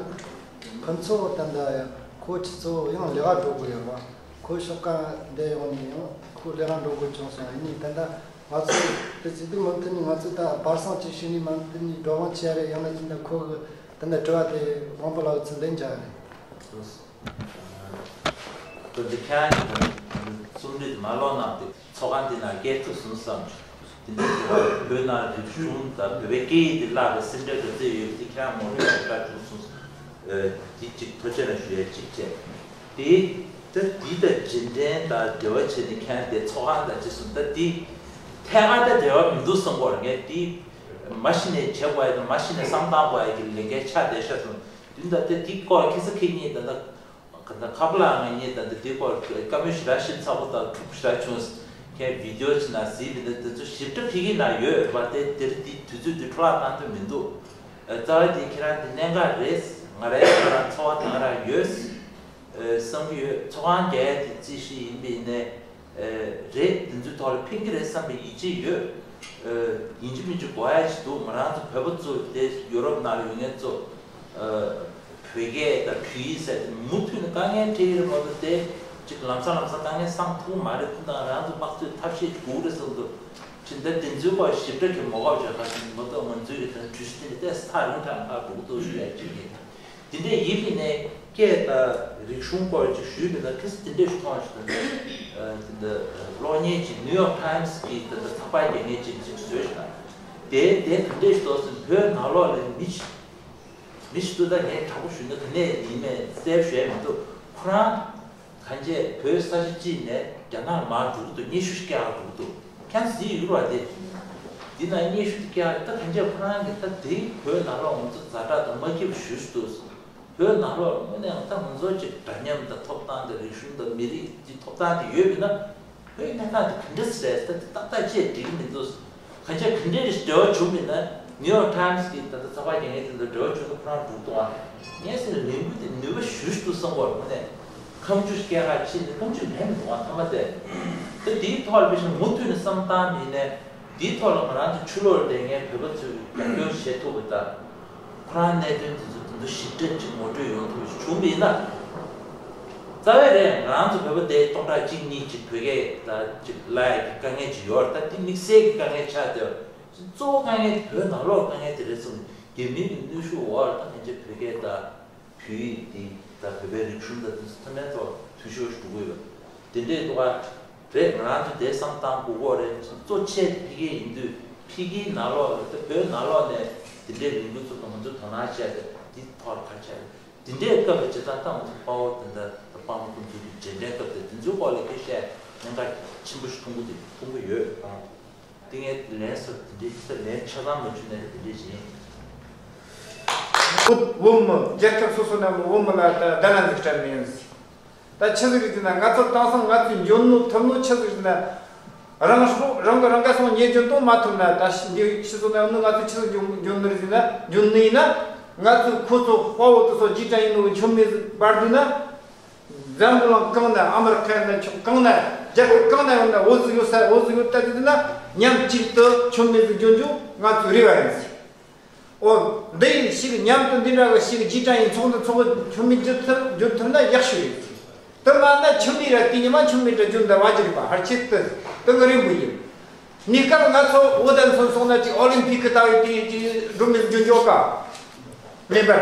ཕུན་ཚོགས་ད་ད་ཡང་ཁོ་ཁྱི་ཚོ་ཡང་ལས་ཀ་འགྲོ་དགོས་ཡོད་པ། ཁོ་ཤོག་ཁ་འདས་ཡོང་ནས་ཡང་ཁོ་ལས་ཀ་འགྲོ་དགོས་བྱུང་སོང་། ཡིན་ནའི་ད་ད་ང་ཚོ་དེ་ཚོ་དུ་མུ་མཐུད་ནས་ང་ཚོ་ད་བར་སང་ཅིག་ཤི་ནི་མ་མཐུད་ནས་འགྲོ་དབང་ཆེ་རེད། ཡང་ན་ཅི་འདྲ་ཁོ་གི་ད་ད་དྲི་བ་དེ་དབང་པོ་ལགས་ཚོས་ལན་རྒྱག་རེད། ད་འདི་ཁྱེད་རང་གི་རྩོམ་རིག་མ་ཀློག་གནང་སྟེ་ཚོགས་ཁང་འདི་ནང་སྐད་ཐུབ་སོང་བསམ། དེ་འདྲའི་བོད་ནང་རིག་གཞུང་དང་བོད་པའི་སྐད་ཡིག་འདི་བརླག་པའི་སེམས་ཁྲལ་ག་ཚོད་ཡོད་པ་དེ་ཁྱེད་རང་ངོ་སྤྲོད་ཞིག་བཀའ་བྱུང་སོང་། འདི་གཅིག་ཐུགས་རྗེ་ཆེ་ཞུ་ཡ་གཅིག་བྱས། དེ་ད་འདི་དང་རྗེས་དྲན་དང་འབྲེལ་བ་བྱས་ནས་ཁྱེད་རང་དེ་ཚོགས་ཁང་དང་ཅི་གསུང་ད་འདི་ཐད་ཀར་ད་འབྲེལ་བ་མི་འདུག་བསམ་གོ་ངས་འདི་མ་གཞི་ནས་བྱེད་དགོས་ཡ་དང་མ་གཞི་ནས་བསམ་བཏང་དགོས་ཡ་གི་ལས་འགན་ཆགས་བསྡད་ཤག་སོང་། དེ་འདྲ་ད་འདི་སྐོར་ཁ་སང་ཁ་ཉིན་ད་ལྟ་ག་ད་ཁ་པ་ལ་ང་གཉིས་ད་ལྟ་འདི་སྐོར་བཀའ་མོལ་ཞེ་དྲག་ཞིབ་ཚགས་པོ་དང་འཁྲུག་ཞེ་དྲག་བྱུང་། ཁྱེད་བི་ཌི་ཡོ་ཅིག་ནང་གཟིགས་པ་ཡིན་ན་དེ་ཚོ་ཞིབ་ཕྲ་ཕ་གིའི་ནང་ཡོད་པ་དེ་དེར་འདི་དུས་ཚོད་འདི་འཕྲོ་བརླག་བཏང་འདོད་མི་འདུག་རྩ་བ་འདི་ཁྱེད་རང་འདི་གནད་འགག་རེད། ང་རའི་ང་རང་ཚོར་བ་ད་ག་རང་ཡོད་བསམ་གྱི་ཡོད། ཚོགས་ཁང་རྒྱག་ཡ་དེ་རྩིས་ཞིག་ཡིན་པ་ཡིན་ནའི། རེད། དེ་ཚོའི་ཐོག་ལ་ཕན་གྱི་རེད་བསམ་པའི་ཡིད་ཆེས་ཡོད། ཡིན་གཅིག་མིན་གཅིག་དགོས་ཡ་ཞིག་འདུག་ང་རང་ཚོ་བོད་པ་ཚོ་དེ་ཡུ་རོབ་ནང་ལ་ཡོད་མཁན་ཚོ་བོད་སྐད་དང་བོད་ཡིག་ཟེར་དེ་མུ་མཐུད་ནས་དཀའ་ངལ་འཕྲད་ཀྱི་རེད་མ་གཏོགས་དེ་གཅིག་ལམ་སང་ལམ་སང་དཀའ་ངལ་སངས་ཐུབ་ཀྱི་མ་རེད། ཁོ་དང་རང་ཚོ་དམག་རྩོད་ཐབས་ཤེས་དགོས་རེད་བསམ་འདུག་དེ་འདྲ་དེ་ཚོའི་སྐོར་ཞིབ་ཕྲ་གི་མོ་ཁབ་བྱ་ཁ་མ་གཏོགས་ང་ཚོའི་གི་དོན་གྲོས་གཞི་དེ་འདྲ་ཏོག་ཙམ་ཐག་རིང་ཐག་ཧ་གོ་གི་འདུག་ཞུ་ཡ་གཅིག་ཡིན། དེ་འདྲས་ཡིན་པ་ཡིན་ནའི་སྐད་དང་རིག་གཞུང་སྐོར་ཅིག་ཞུས་པ་ཡིན་ན་ཁ་སང་དེ་འདྲས་ཞིག་མཐོང་ཞིག་དང་། དེ་འདྲ་གློག་བརྙན་ཅིག་ནིའུ་ཡོག་ཊའིམ་སི་གི་དེ་འདྲ་ཚགས་པར་རྒྱག་མཁན་ཅིག་ཅིག་བཟོས་ཤག་དེ་དེ་ག་འདྲས་ཞིག་འདུག་ཟེར་ན་བོད་ནང་ལོགས་ལ་མི་ཞིག་མི་ཞིག་འདུག་ད་ངས་དྲང་པོ་ཞུས་ན་ག་ནས་ཡིན་མིན་གསལ་པོ་ཞུ་ཡ་མི་འདུག་ཁོ་རང་གང་བྱས་བོད་ས་ཆ་གཅིག་ནས་རྒྱ་ནག་ལ་མར་འགྲོ་གི་འདུག་སྙན་ཞུ་ཞིག་སྐྱེལ་ག་འགྲོ་གི་འདུག་ཁྱེད་རང་གཟིགས་ཡོད་རེད་པ། དེ་འདི་ན་སྙན་ཞུ་དེ་སྐྱེལ་ད་གང་བྱས་ཁོ་རང་གིས་ད་དེ་བོད་ནང་ལོགས་ང་ཚོ་ཛ་དྲག་དང་མ་སྐྱིད་པ་ཞུ་ཞུ་འདུག་བོད་ནང་ལོགས་དངོས་གནས་ད་ང་ཚོ་ཅིག་འདྲ་མཉམ་དང་ཐོབ་ཐང་དང་རིག་གཞུང་དང་མི་རིགས་ཀྱི་ཐོབ་ཐང་དེ་ཡོད་པ་ཡིན་ན། བོད་ཀྱི་གནས་སྟངས་དེ་ག་འདྲ་རེད་ཟེར་ད་དེ་ཏག་ཏག་ཅེས་འགྲིག་གི་མི་འདུག་གང་ཅི་ག་འདྲ་རེད་འབྲེལ་བ་བྱུང་མིན་ན་ནིའུ་ཡོག་ཊའིམ་སི་གི་ད་ལྟ་ཚགས་པར་རྒྱག་མཁན་དེ་ཚོ་འབྲེལ་བ་བྱུང་ན་ཁོ་རང་འགྲུག་འདུག་ཨ། ངས་ཟེར་ལས་འགུལ་དེ་ནུས་པ་ཞུ་ཞུ་འདུག་བསམ་གོ་ངོ་ནས་ཁ་མཆུ་སྐྱེལ་ག་ཕྱིན་ནས་ཁ་མཆུ་ལེན་མི་འདུག་ཨ་ཐ་མ་དེ། ད་དེའི་ཐོག་ལ་བེད་ཤ་མུ་མཐུད་ནས་བསམ་བཏང་མིན་ནས་དེའི་ཐོག་ལ་ང་རང་ཚོ་ཕྱི་ལོགས་ལ་བསྡད་མཁན་བོད་པ་ཚོས་རྒྱབ་སྐྱོར་བྱེད་ཐུབ་པ་དང་། ཁོ་རང་གནད་དོན་དེ་ཚོ་དེ་ཚོ་ཞིབ་ཕྲ་ཅིག་ངོ་སྤྲོད་ཡོང་ཐུབ་ཞིག་བྱུང་བ་ཡིན་ན། རྩ་བའི་རེད། ང་རང་ཚོ་བོད་པ་དེ་སྟོང་ཕྲག་གཅིག་གཉིས་ཅིག་བོད་སྐད་ད་ཅིག་ལབ་ཡ་གི་དཀའ་ངལ་ཅིག་ཡོད་རེད། ད་དེ་དམིགས་བསལ་གྱི་དཀའ་ངལ་ཆགས་བསྡད་ཡོད་རེད། གཙོ་བོ་དཀའ་ངལ་དེ་བོད་ནང་ལོགས་དཀའ་ངལ་དེ་རེད་གསུངས་ནས་རྒྱ་མི་གི་གནོན་ཤུགས་འོག་ལ་ད་ཕན་ཆད་བོད་སྐད་ད། བོད་ཡིག་འདི་དང་བོད་པའི་རིག་གཞུང་དང་དེ་ཚོ་མཐའ་མའི་ཐོག་འཐུས་ཤོར་ཞིག་འགྲོ་གི་ཡོད་པ། དེ་འདྲའི་ཐོག་རེད། ང་རང་ཚོ་དེ་བསམ་བཏང་དགོས་ཀྱི་རེད། གཙོ་ཆེ་ཕ་གི་ཡིན་དུས་ཕ་གིའི་ནང་ལོགས་ལ་ད་བོད་ནང་ལོགས་ནས་དེ་འདྲའི་རིང་པོའི་ཚོགས་དང་ང་ཚོས་དོ་སྣང་བྱས་ཏེ་འདི་ཐོག་ལ་ཁ་ཆག་རེད། དེ་འདྲའི་སྐབས་ལ་བྱེད་སྟངས་ད་ང་ཚོ་དཔའ་བོ་དེ་འདྲ་དང་དཔའ་མོ་ཁོང་ཚོའི་གི་རྗེས་དྲན་སྐབས་དེ་དེ་ཚོའི་སྐོར་ལ་སྐད་ཆ་གནད་འགག་ཆེན་པོ་ཞིག་མཐོང་གི་འདུག་མཐོང་གི་ཡོད་ཨང་། དེ་ངས་ལན་སོགས་དེ་འདྲའི་ལན་ཆ་ཚང་མ་བྱུང་ནས་དེ་འདྲའི་བྱས་ཡིན། བོད་བོད་མི་རྒྱལ་ཁབ་སོ་སོ་ནང་གི་བོད་མི་ལ་ད་བརྡ་ལན་ཟིག་སྤྲད་ནི་ཡིན། ད་ཆི་ཟིག་རེད་ཟེར་ན། ང་ཚོ་དེང་སང་ང་ཚོའི་འཇོན་ནོ་ཐུབ་ནོ་ཆི་ཟིག་རེད་ཟེར་ན། རང་སྲོག་རང་གི་རང་ག་སོང་ཉེས་སྐྱོན་གཏོང་མ་ཐུབ་ན། ད་ཤི་འདི་ཕྱི་ཚོ་ནང་ནི་ང་ཚོ་ཆི་ཟིག་འཇོན་འཇོན་ནི་རེད་ཟེར་ན། འཇོན་ནི་ཡིན་ན། ང་ཚོས་ཁོ་ཚོ་དཔའ་བོ་དེ་ཚོ་རྗེས་དྲན་ཡིན་ནོ་གི་མཆོད་མེ་ཟིག་འབར་དུས་ན། འཛམ་བུ་གླིང་གང་ན། ཨ་མི་རི་ཁ་ཡིན་ན་ཆོག་གང་ན། རྒྱལ་ཁབ་གང་ན་ཡོད་ན། འོ་ཟིག་ཡོད་ས་འོ་ཟིག་ཡོད་ལྟ་དུས་ན། མཉམ་གཅིག་ཏུ་མཆོད་མེ་ཟིག་འཇོན་རྒྱུ་ང་ཚོའི་རེ་བ་ཡིན་ཟིག་འོ། འདི་ཡིན་ཞིག་མཉམ་དུ་འདི་འདྲ་གི་ཞིག་རྗེས་དྲན་ཡིན་ཚོགས་འདུ་ཚོགས་གི་མཆོད་མེ་འཇོན་ཐུབ་འཇོན་ཐུབ་ན་ཡག་ཤོས་ཡིན། དེ་མ་ན་མཆོད་མེ་ར་དེ་ཉི་མ་མཆོད་མེ་ར་འཇོན་ད་བ་ཅི་རེད་པ། ཧར་ཆེད་དུ་དེ་ངའི་རེ་འབོད་ཡིན། གནས་སྐབས་ང་ཚོ་འོ་ད་མཚོན་སོང་ན་ཅིག་ཨོ་ལིམ་ཕིག་གི་ལྟ་བུའི་དེ་ཅིག་སྒྲུབ་མི་འཇོན་འཇོག་ག་མེད་པར།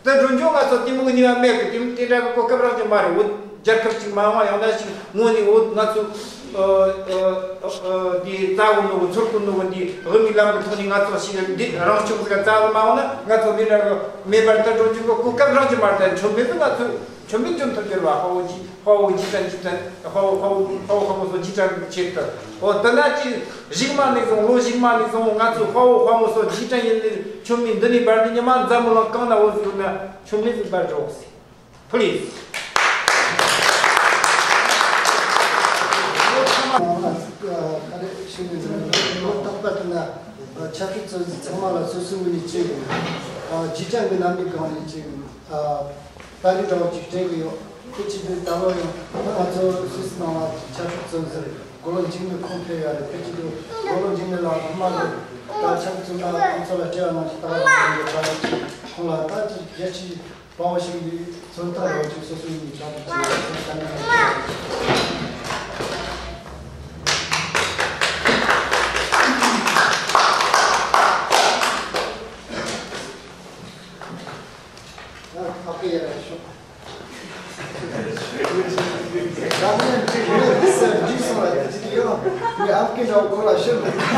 དེ་འགྲོ་འཇོག་ང་ཚོ་དེ་མོ་གི་ནུས་པ་མེད་གི། དེ་དེ་འདྲ་གི་གོ་སྐབས་རག་གི་མ་རེད། འོ་རྒྱལ་ཁབ་ཅིག་མ་འོངས་ཡང་ན་ཞིག་སྔོན་ནས་འོ་ང་ཚོ་འདི་རྩ་བོ་ནོ་གི་ཚུར་ཀུན་ནོ་གི་འདི་དབུ་མའི་ལམ་གི་ཐོག་ནས་ང་ཚོ་ཞིག་འདི་རང་སྐྱོང་ཟིག་རྩ་བོ་མ་འོངས་ན། ང་ཚོ་འདི་འདྲ་གི་མེད་པར། དེ་འགྲོ་འཇོག་གི་གོ་སྐབས་རག་གི་མ་རེད། ད་མཆོད་མེ་དེ་ང་ཚོ་མཆོད་མེ་འཇོན་ཐུབ་རྒྱུ་རེད་བ། དཔའ་བོ་ཅིག་དཔའ་བོ་རྗེས་དྲན་རྗེས་དྲན་དཔའ་བོ་དཔའ་བོ་དཔའ་བོ་དཔའ་མོ་ཚོ་རྗེས་དྲན་གྱི་ཆེད་དུ། འོ་དེ་ན་ཅིག་གཞུག་མ་ནས་བཟུང་། ལོ་གཞུག་མ་ནས་བཟུང་ང་ཚོ་དཔའ་བོ་དཔའ་མོ་ཚོ་རྗེས་དྲན་ཡིན་ནི་མཆོད་མེ་འདི་ནས་འབར་ནི་ཉི་མ་འཛམ་བུ་གླིང་གང་ན་འོ་ཟིག་ཡོད་ན་མཆོད་མེ་ཟིག་འབར་འགྲོ་ཟིག་ཕུ་ལིས། ལོ་རྟག་པར་དུ་ན་ཆབ་སྲིད་བཙོན་ཟུར་ཚང་མ་ལ་སོ་སོའི་ངོས་ནས་ཅིག་རྗེས་དྲན་གྱི་རྣམ་པའི་སྒང་ནས་ཅིག་ད་རེས་འདྲ་བོ་ཅིག་དྲན་གི་ཡོད། དེ་བྱེད་དུས་ད་ལོ་ཡང་ང་ཚོ་སུད་སི་ནང་ལ་ཆབ་སྲིད་བཙོན་ཟུར་དགུང་ལོ་འཇིགས་མེད་ཁོང་ཕེབས་ཡོད་རེད། དེ་བྱེད་དུས་དགུང་ལོ་འཇིགས་མེད་ལགས་ཐོག་མ་དུ་ད་ཆབ་སྲིད་བཙོན་པ་ཁོང་ཚོ་ལ་སྤྲད་པ་ནང་བཞིན་ད་ལོ་ཡང་འདི་ག་རེ་ཅིག་ཁོང་ལ་ད་ཅིག་རྒྱལ་སྤྱིའི་དཔའ་བོ་ཞིག་ཡིན་དུས་མཚོན་རྟགས་རེ་བ་ཅིག་སོ་སོའི་ངོས་ནས་ཆགས་ཐུབ་ཅིག་ཡོད་བསམ་གི་ཡོད། ཨ་ཨ་ཁུ་ཡར་ཤོག་ད་ངས་འདི་ངས་འདི་ཟེར་འདི་སོང་བ་དེ་ཅི་ཡོད། ངས་ཨ་ཁུ་འདྲ་བོ་ཁོ་ལ་ཤོད་མི་ཐུབ།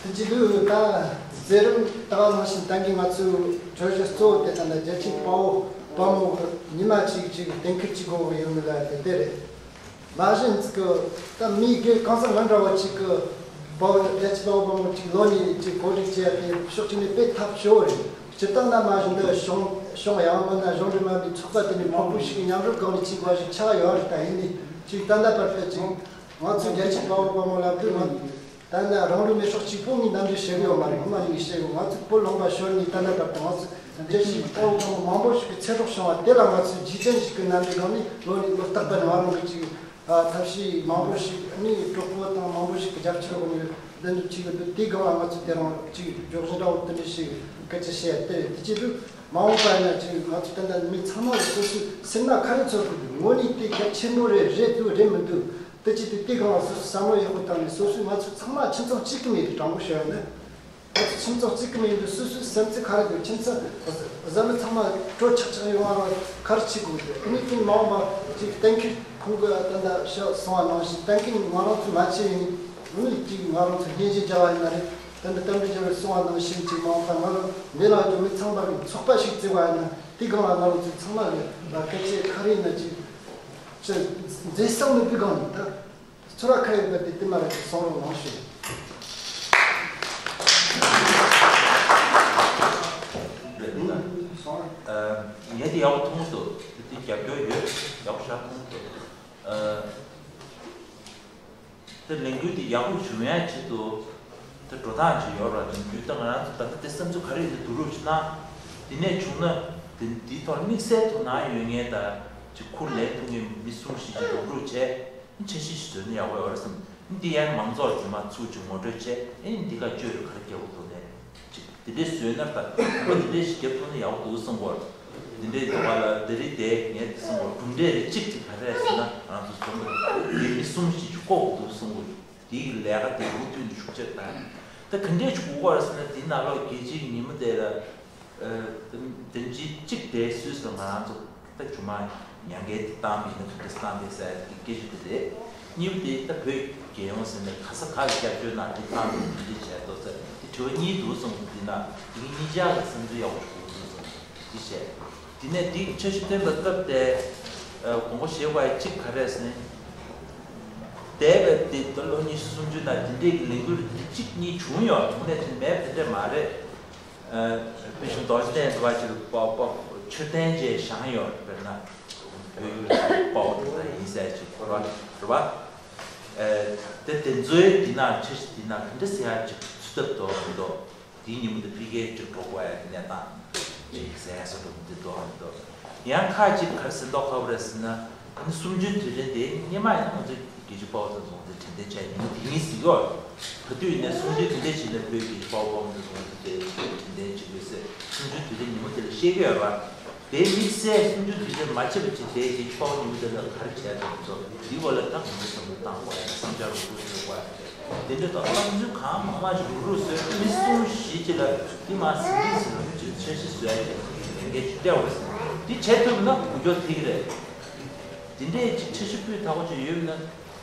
དེ་བྱེད་དུས་ད་མཛད་རིམ་ད་ག་ནང་བཞིན་ད་གིན་ང་ཚོའི་གྲོས་གཞི་གཙོ་བོ་དེ་ད་ལྟ་རྒྱལ་གཅེས་དཔའ་བོ་དཔའ་མོ་གི་ཉི་མ་གཅིག་གཅིག་གཏན་འཁེལ་གཅིག་དགོས་གི་ཡོད་མེད་ལ་དེ་དེ་རེད། མ་གཞི་ཅིག་གི་ད་མི་སྒེར་གང་ཟག་ང་འདྲ་བ་ཅིག་གི་དཔའ་བོ་རྒྱལ་གཅེས་དཔའ་བོ་དཔའ་མོ་ཅིག་ལོ་ནས་ཅིག་གོ་སྒྲིག་བྱས་ཏེ་ཕྱོགས་གཅིག་ནས་དཔེ་ཐབས་སྐྱོ་བོ་རེད། སྤྱིར་བཏང་ན་མ་གཞི་འདི་གཞུང་གཞུང་ཡང་མིན་ན་གཞུང་འབྲེལ་མིན་པའི་ཚོགས་པ་དེ་འདྲའི་མང་པོ་ཞིག་གི་མཉམ་རུབ་སྒང་ནས་བྱས་པ་ཞིག་ཆགས་ཡོད་རེད། ད་ཡིན་ནའི་ཅིག་ད་ལྟ་བར་དུ་ཅིག་ང་ཚོའི་རྒྱལ་གཅེས་དཔའ་བོ་དཔའ་མོ་ལབ་དུས་ང་ད་ལྟ་རང་ལུས་མེར་སྲེག་གཅིག་པོ་ངས་ནམ་རྒྱུན་བཤད་གི་ཡོད་མ་རེད། སྔོན་མ་ནས་ངས་བཤད་གི། ང་ཚོ་བོད་ལུང་པ་ཤོར་ནས་ད་ལྟ་བར་དུ་ང་ཚོ་རྒྱལ་གཅེས་དཔའ་བོ་དཔའ་མོ་མང་པོ་ཞིག་གི་ཚེ་སྲོག་བྱུང་བ་དེ་ལ་ང་ཚོས་རྗེས་དྲན་ཞིག་གི་རྣམ་པའི་སྒང་ནས་ལོ་ནས་ལོ་རྟག་པར་ང་རང་གི་ཅིག་ཐབས་ཤེས་མང་པོ་ཞིག་ནི་གྲོགས་པོ་དང་མང་པོ་ཞིག་གི་རྒྱབ་སྐྱོར་འོག་ནས་ལྡན་འདུག་བྱེད་གི་འདུག་དེའི་སྒང་ལ་ང་ཚོས་དེ་རིང་ཅིག་མགྱོགས་བཞིན་འདྲ་བོ་དེ་འདྲ་ཞིག་སྐད་ཆ་བཤད་དེ་རེད། དེ་བྱེད་དུས་མ་འོངས་པ་ཡིན་ན་ཅིག་ང་ཚོ་ད་ལྟ་མི་ཚང་མ་གི་སོ་སོའི་སེམས་ན་ག་རེ་ཚོར་གི་འདུག་དངོས་གནས་དེ་གལ་ཆེན་པོ་རེད། རེད་འདུག་རེད་མི་འདུག་དེ་བྱེད་དུས་དེའི་སྒང་ལ་སོ་སོས་བསམ་བློ་ཡག་པོ་བཏང་ནས་སོ་སོའི་ང་ཚོ་ཚང་མ་ཁྱིམ་ཚང་གཅིག་གི་མི་རེད། དྲང་པོ་བཤད་ཡོང་ན། ང་ཚོ་ཁྱིམ་ཚང་གཅིག་གི་མི་ཡིན་དུས་སོ་སོའི་སེམས་ཚེགས་ག་རེ་འདུག་ཁྱིམ་ཚང་བཟའ་མི་ཚང་མ་སྤྲོ་ཆག་ཆག་ཡོང་བ་ལ་ག་རེ་བྱེད་དགོས་འདུག་དེ་ནས་དེ་མ་འོངས་པ་ཅིག་གཏན་འཁེལ་ཁོང་གིས་ད་ལྟ་བཤད་སོང་བ་ནང་བཞིན་གཏན་འཁེལ་ང་རང་ཚོ་མ་བྱས་ཡིན་ནི་ཅིག་ང་རང་ཚོ་སྙན་ཞུ་རྒྱག་པ་ཡིན་ན་རེད། ད་ལྟ་བསྟན་པའི་རྒྱལ་བས་གསུངས་པ་ནང་བཞིན་ཅིག་མ་འོངས་པ་ང་རང་མི་ལ་འགྱུར་མི་ཚང་མ་གི་ཚོགས་པ་ཞིག་བརྩིགས་པ་ཡིན་ན་དེ་སྒང་ལ་ང་རང་ཚོ་ཚང་མ་གི་ལ་སྐད་ཆ་ག་རེ་ཡིན་ན་ཅིག་ཅིག་མཛད་བསམ་མེད་པའི་སྒང་ནས་ད། ཚོར་བ་ག་རེ་ཡོད་པ་དེ་དེ་མ་རེད་གསུང་རོགས་གནང་ཞུ། ངས་དེ་ཡག་པོ་མཐོང་འདུག་དེ་དེ་རྒྱབ་སྐྱོར་ཡོད། ཡག་པོ་ཞེ་དྲག་མཐོང་འདུག་དེ་ལས་འགུལ་དེ་ཡག་པོ་བྱུང་ཡ་ཆེད་དུ་དེ་འགྲོ་སྟངས་ཅིག་ཡོད་ར། ལས་འགུལ་ད་ང་རང་ཚོ་ད་ལྟ་དེ་བསམ་ཚུལ་ག་རེ་ཡོད་དེ་བསྡུ་རུབ་ཅིག་གནང་། དེ་ནས་བྱུང་ན་དེ་དེའི་ཐོག་དམིགས་བསལ་དོ་སྣང་ཡོད་མཁན་དང་ཅིག་ཁུར་ལེན་ཐུབ་མཁན་མི་གསུམ་བཞི་ཅིག་བསྡུ་རུབ་བྱས། འཆར་གཞི་ཞིག་བཟོས་ན་ཡག་པོ་ཡོད་རེད་བསམ། འདི་ཡང་མང་ཚོགས་རྗེས་མ་ཚུར་ཅིག་ངོ་སྤྲོད་བྱས། ཨེ་འདི་ག་བཅོས་རེ་ག་རེ་རྒྱག་དགོས་འདུག་ནས་ཅིག་འདི་འདྲས་བཟོས་ན་ད་ཁོ་འདི་འདྲས་ཤིག་རྒྱབ་ཐུབ་ན་ཡག་པོ་འདུག་བསམ་གོ། འདི་འདྲས་འདི་བ་ལ་འདི་རིགས་དེ་ངས་འདི་བསམ་གོ། གྲུབ་འབྲས་རེ་གཅིག་ཅིག་ག་རེ་ཟེར་ན་ང་ཚོ་བཟོ་མི་ཐུབ། འདི་མི་གསུམ་ཞིག་ཅིག་བསྐོ་དགོས་འདུག་བསམ་གོ། དེའི་ལས་ཀ་དེ་མུ་མཐུད་ནས་ཤུགས་ཆེར་བཏང་། ད་ག་འདྲས་ཅིག་དགོས་གོ་རེད་ཟེར་ན་འདི་ནང་ལོགས་རྒྱལ་སྤྱིའི་ཉིན་མོ་དེ་ལ། དེ་འདྲ་གཅིག་དེ་སུད་སི་ལ་ང་རང་ཚོ་ད་ཇུ་མ་ཉལ་ཁང་དེ་བཏང་བ་ཡིན་ན་ཐུགས་རྗེ་བཏང་བས་ཟེར་གྱི་སྐད་ཆ་དེ་རེད། གཉིས་པ་དེ་ད་བོད་རྒྱལ་ཡོངས་ཟེར་ནས་ག་ས་ག་ལ་སྐྱབས་བཅོལ་གནང་དེ་བཏང་ནས་འདི་འདྲ་བྱས་ཏོ་ཟེར་དེ་དྲི་བ་གཉིས་འདུག་གསུངས་འདི་ན་དེ་གཉིས་ཆ་ལ་བསམ་ཚུལ་ཡག་པོ་ཞིག་འདུག་གསུངས་འདི་བྱས། དེ་ནས་འདི་འཆར་གཞི་བཏོན་པའི་སྐབས་དེ་དགོངས་པ་བཞེས་པ་གཅིག་ག་རེ་ཟེར་ན། འདས་པའི་འདི་ལོ་ཉི་ཤུ་སུམ་ཅུ་ནང་འདི་འདྲའི་གི་ལས་འགུལ་འདི་གཅིག་གཉིས་བྱུང་ཡོད་དངོས་གནས་དེ་མེད་དེ་འདྲ་མ་རེད། དཔེ་ཆུང་རྡོ་རྗེ་གདན་འདྲ་བ་ཅིག་ལ་དཔའ་བོ་མཆོད་རྟེན་ཅིག་བཞེངས་ཡོད་དཔེར་ན། བོད་ཡུལ་དཔའ་བོ་དེ་འདྲ་ཡིན་ཟེར་ཅིག་རེད་བ། དེ་དེ་ཚོའི་འདི་ན་འཆར་གཞི་འདི་ན་ག་འདྲ་ཟེར་ཡ་ཅིག་ཚུད་ཐབས་འདུག་མི་འདུག་དེའི་ཉིན་མོ་དེ་ཕི་གེ་ཅིག་འགྲོ་དགོས་ཡ་གི་གནས་སྟངས་ཅིག་ཟེར་ཡ་སོགས་འདུག་མི་འདུག་མི་འདུག་ཡང་ཁ་ཅིག་ག་རེ་ཟེར་མདོག་ཁ་པོ་རེད་ཟེར་ན། ཨ་ནི་གསུམ་བཅུའི་དུས་དྲན་དེ་སྔོན་མ་ཡང་ང་ཚོས་རྒྱལ་གཅེས་དཔའ་བོ་ཚོ་ཚོ་དེ་དྲན་རྟེན་བྱས་ཉིན་མོ་དེ་ཡིན་ཟེར་གྱི་ཡོད། ག་དུས་ཡིན་ནའི་གསུམ་བཅུའི་དུས་དྲན་བྱས་ནས་བོད་རྒྱལ་གཅེས་དཔའ་བོ་དཔའ་མོ་ཚོ་ཚོ་དེ་དྲན་རྟེན་བྱེད་དགོས་ཟེར་གསུམ་བཅུའི་དུས་དྲན་ཉིན་མོ་དེ་ལ་བཤད་ཀྱི་ཡོད་རེད། དེ་དམིགས་བསལ་གསུམ་བཅུའི་དུས་དྲན་མ་བྱས་པ་བྱས་དེ་རྒྱལ་གཅེས་དཔའ་བོ་ཉིན་མོ་དེ་ལ་ག་རེ་བྱས་འདུག་ཚོ་དེའི་སྐོར་ལ་ད་གང་འདྲ་བསམ་བློ་བཏང་དགོས་ཡ་བསམ་འཆར་རུ་ཁུར་བཟོ་དགོས་ཡ། དེ་འདྲ་དང་བསམ་ཚུལ་གང་མང་མང་ཞིག་རུག་རུག་བཟོས་མི་གསུམ་བཞི་ཅིག་ལ་དེ་མ་ཟིན་གྱི་ཟིན་ལ་མི་གཅིག་འཆར་གཞི་བཟོ་ཡ་གི་ལས་འགན་ཅིག་སྤྲད་འོས། འདི་བྱེད་ཐུབ་ན་འགུལ་སྐྱོད་ཐེབས་ཀྱི་རེད། དེ་འདྲའི་ཅིག་འཆར་གཞི་སྤུས་དག་པོ་ཅིག་ཡོད་ན་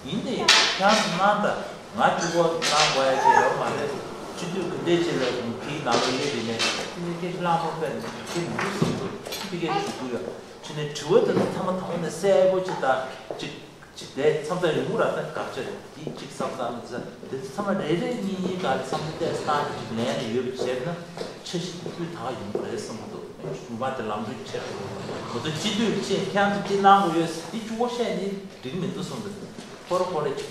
ཡིན་ཏེ་ཁྱེད་རང་ཚོ་གནང་དང་ང་གཅིག་པོ་གནང་དགོས་ཡ་ཅིག་ཡོད་མ་རེད། སྤྱི་འཐུས་ག་འདྲས་ཅིག་ལ་དེའི་ནང་ལ་ཡོད་དེ་ནས་ཁྱེད་ཀྱི་ལྷག་མ་དཔེ་ཁྱེད་མི་འདུག་བསམ་འདུག་ཁྱེད་ཀྱི་ཞུ་རྒྱུ་ཡོད། ཕྱི་ནས་དྲི་བ་དེ་ཚོ་ཚང་མ་དང་པོ་ནས་གསལ་པོ་ཅིག་དང་ཅིག་ཅིག་དེ་མཚམས་ཚ་ཡོང་གི་ར་ད་དགག་བྱ་འདི་གཅིག་བསམ་བློ་བཏང་ནས་ཚ་དེ་ཚོ་ཚང་མ་རེ་རེ་གཉིས་གཉིས་ག་ལ་བསམ་བློ་བཏང་ཅིག་ལེན་ནས་ཡོད་པ་བྱས་ན་འཆར་གཞི་དེ་སྤུས་དག་ཡོང་གི་རེད་བསམ་གི་འདུག་ཉུང་མ་དེ་ལམ་འགྲོ་ཆེ་ང་ཚོ་སྤྱི་འཐུས་ཆེ་ཁྱེད་ཚོ་འདི་གནང་དགོས་ཡོད་འདི་གཅིག་པོ་བཤད་ནི་འགྲིག་མི་འདུག་བསམ་གི་འདུག་ཁོ་ར་ཁོ་ར་ཅིག་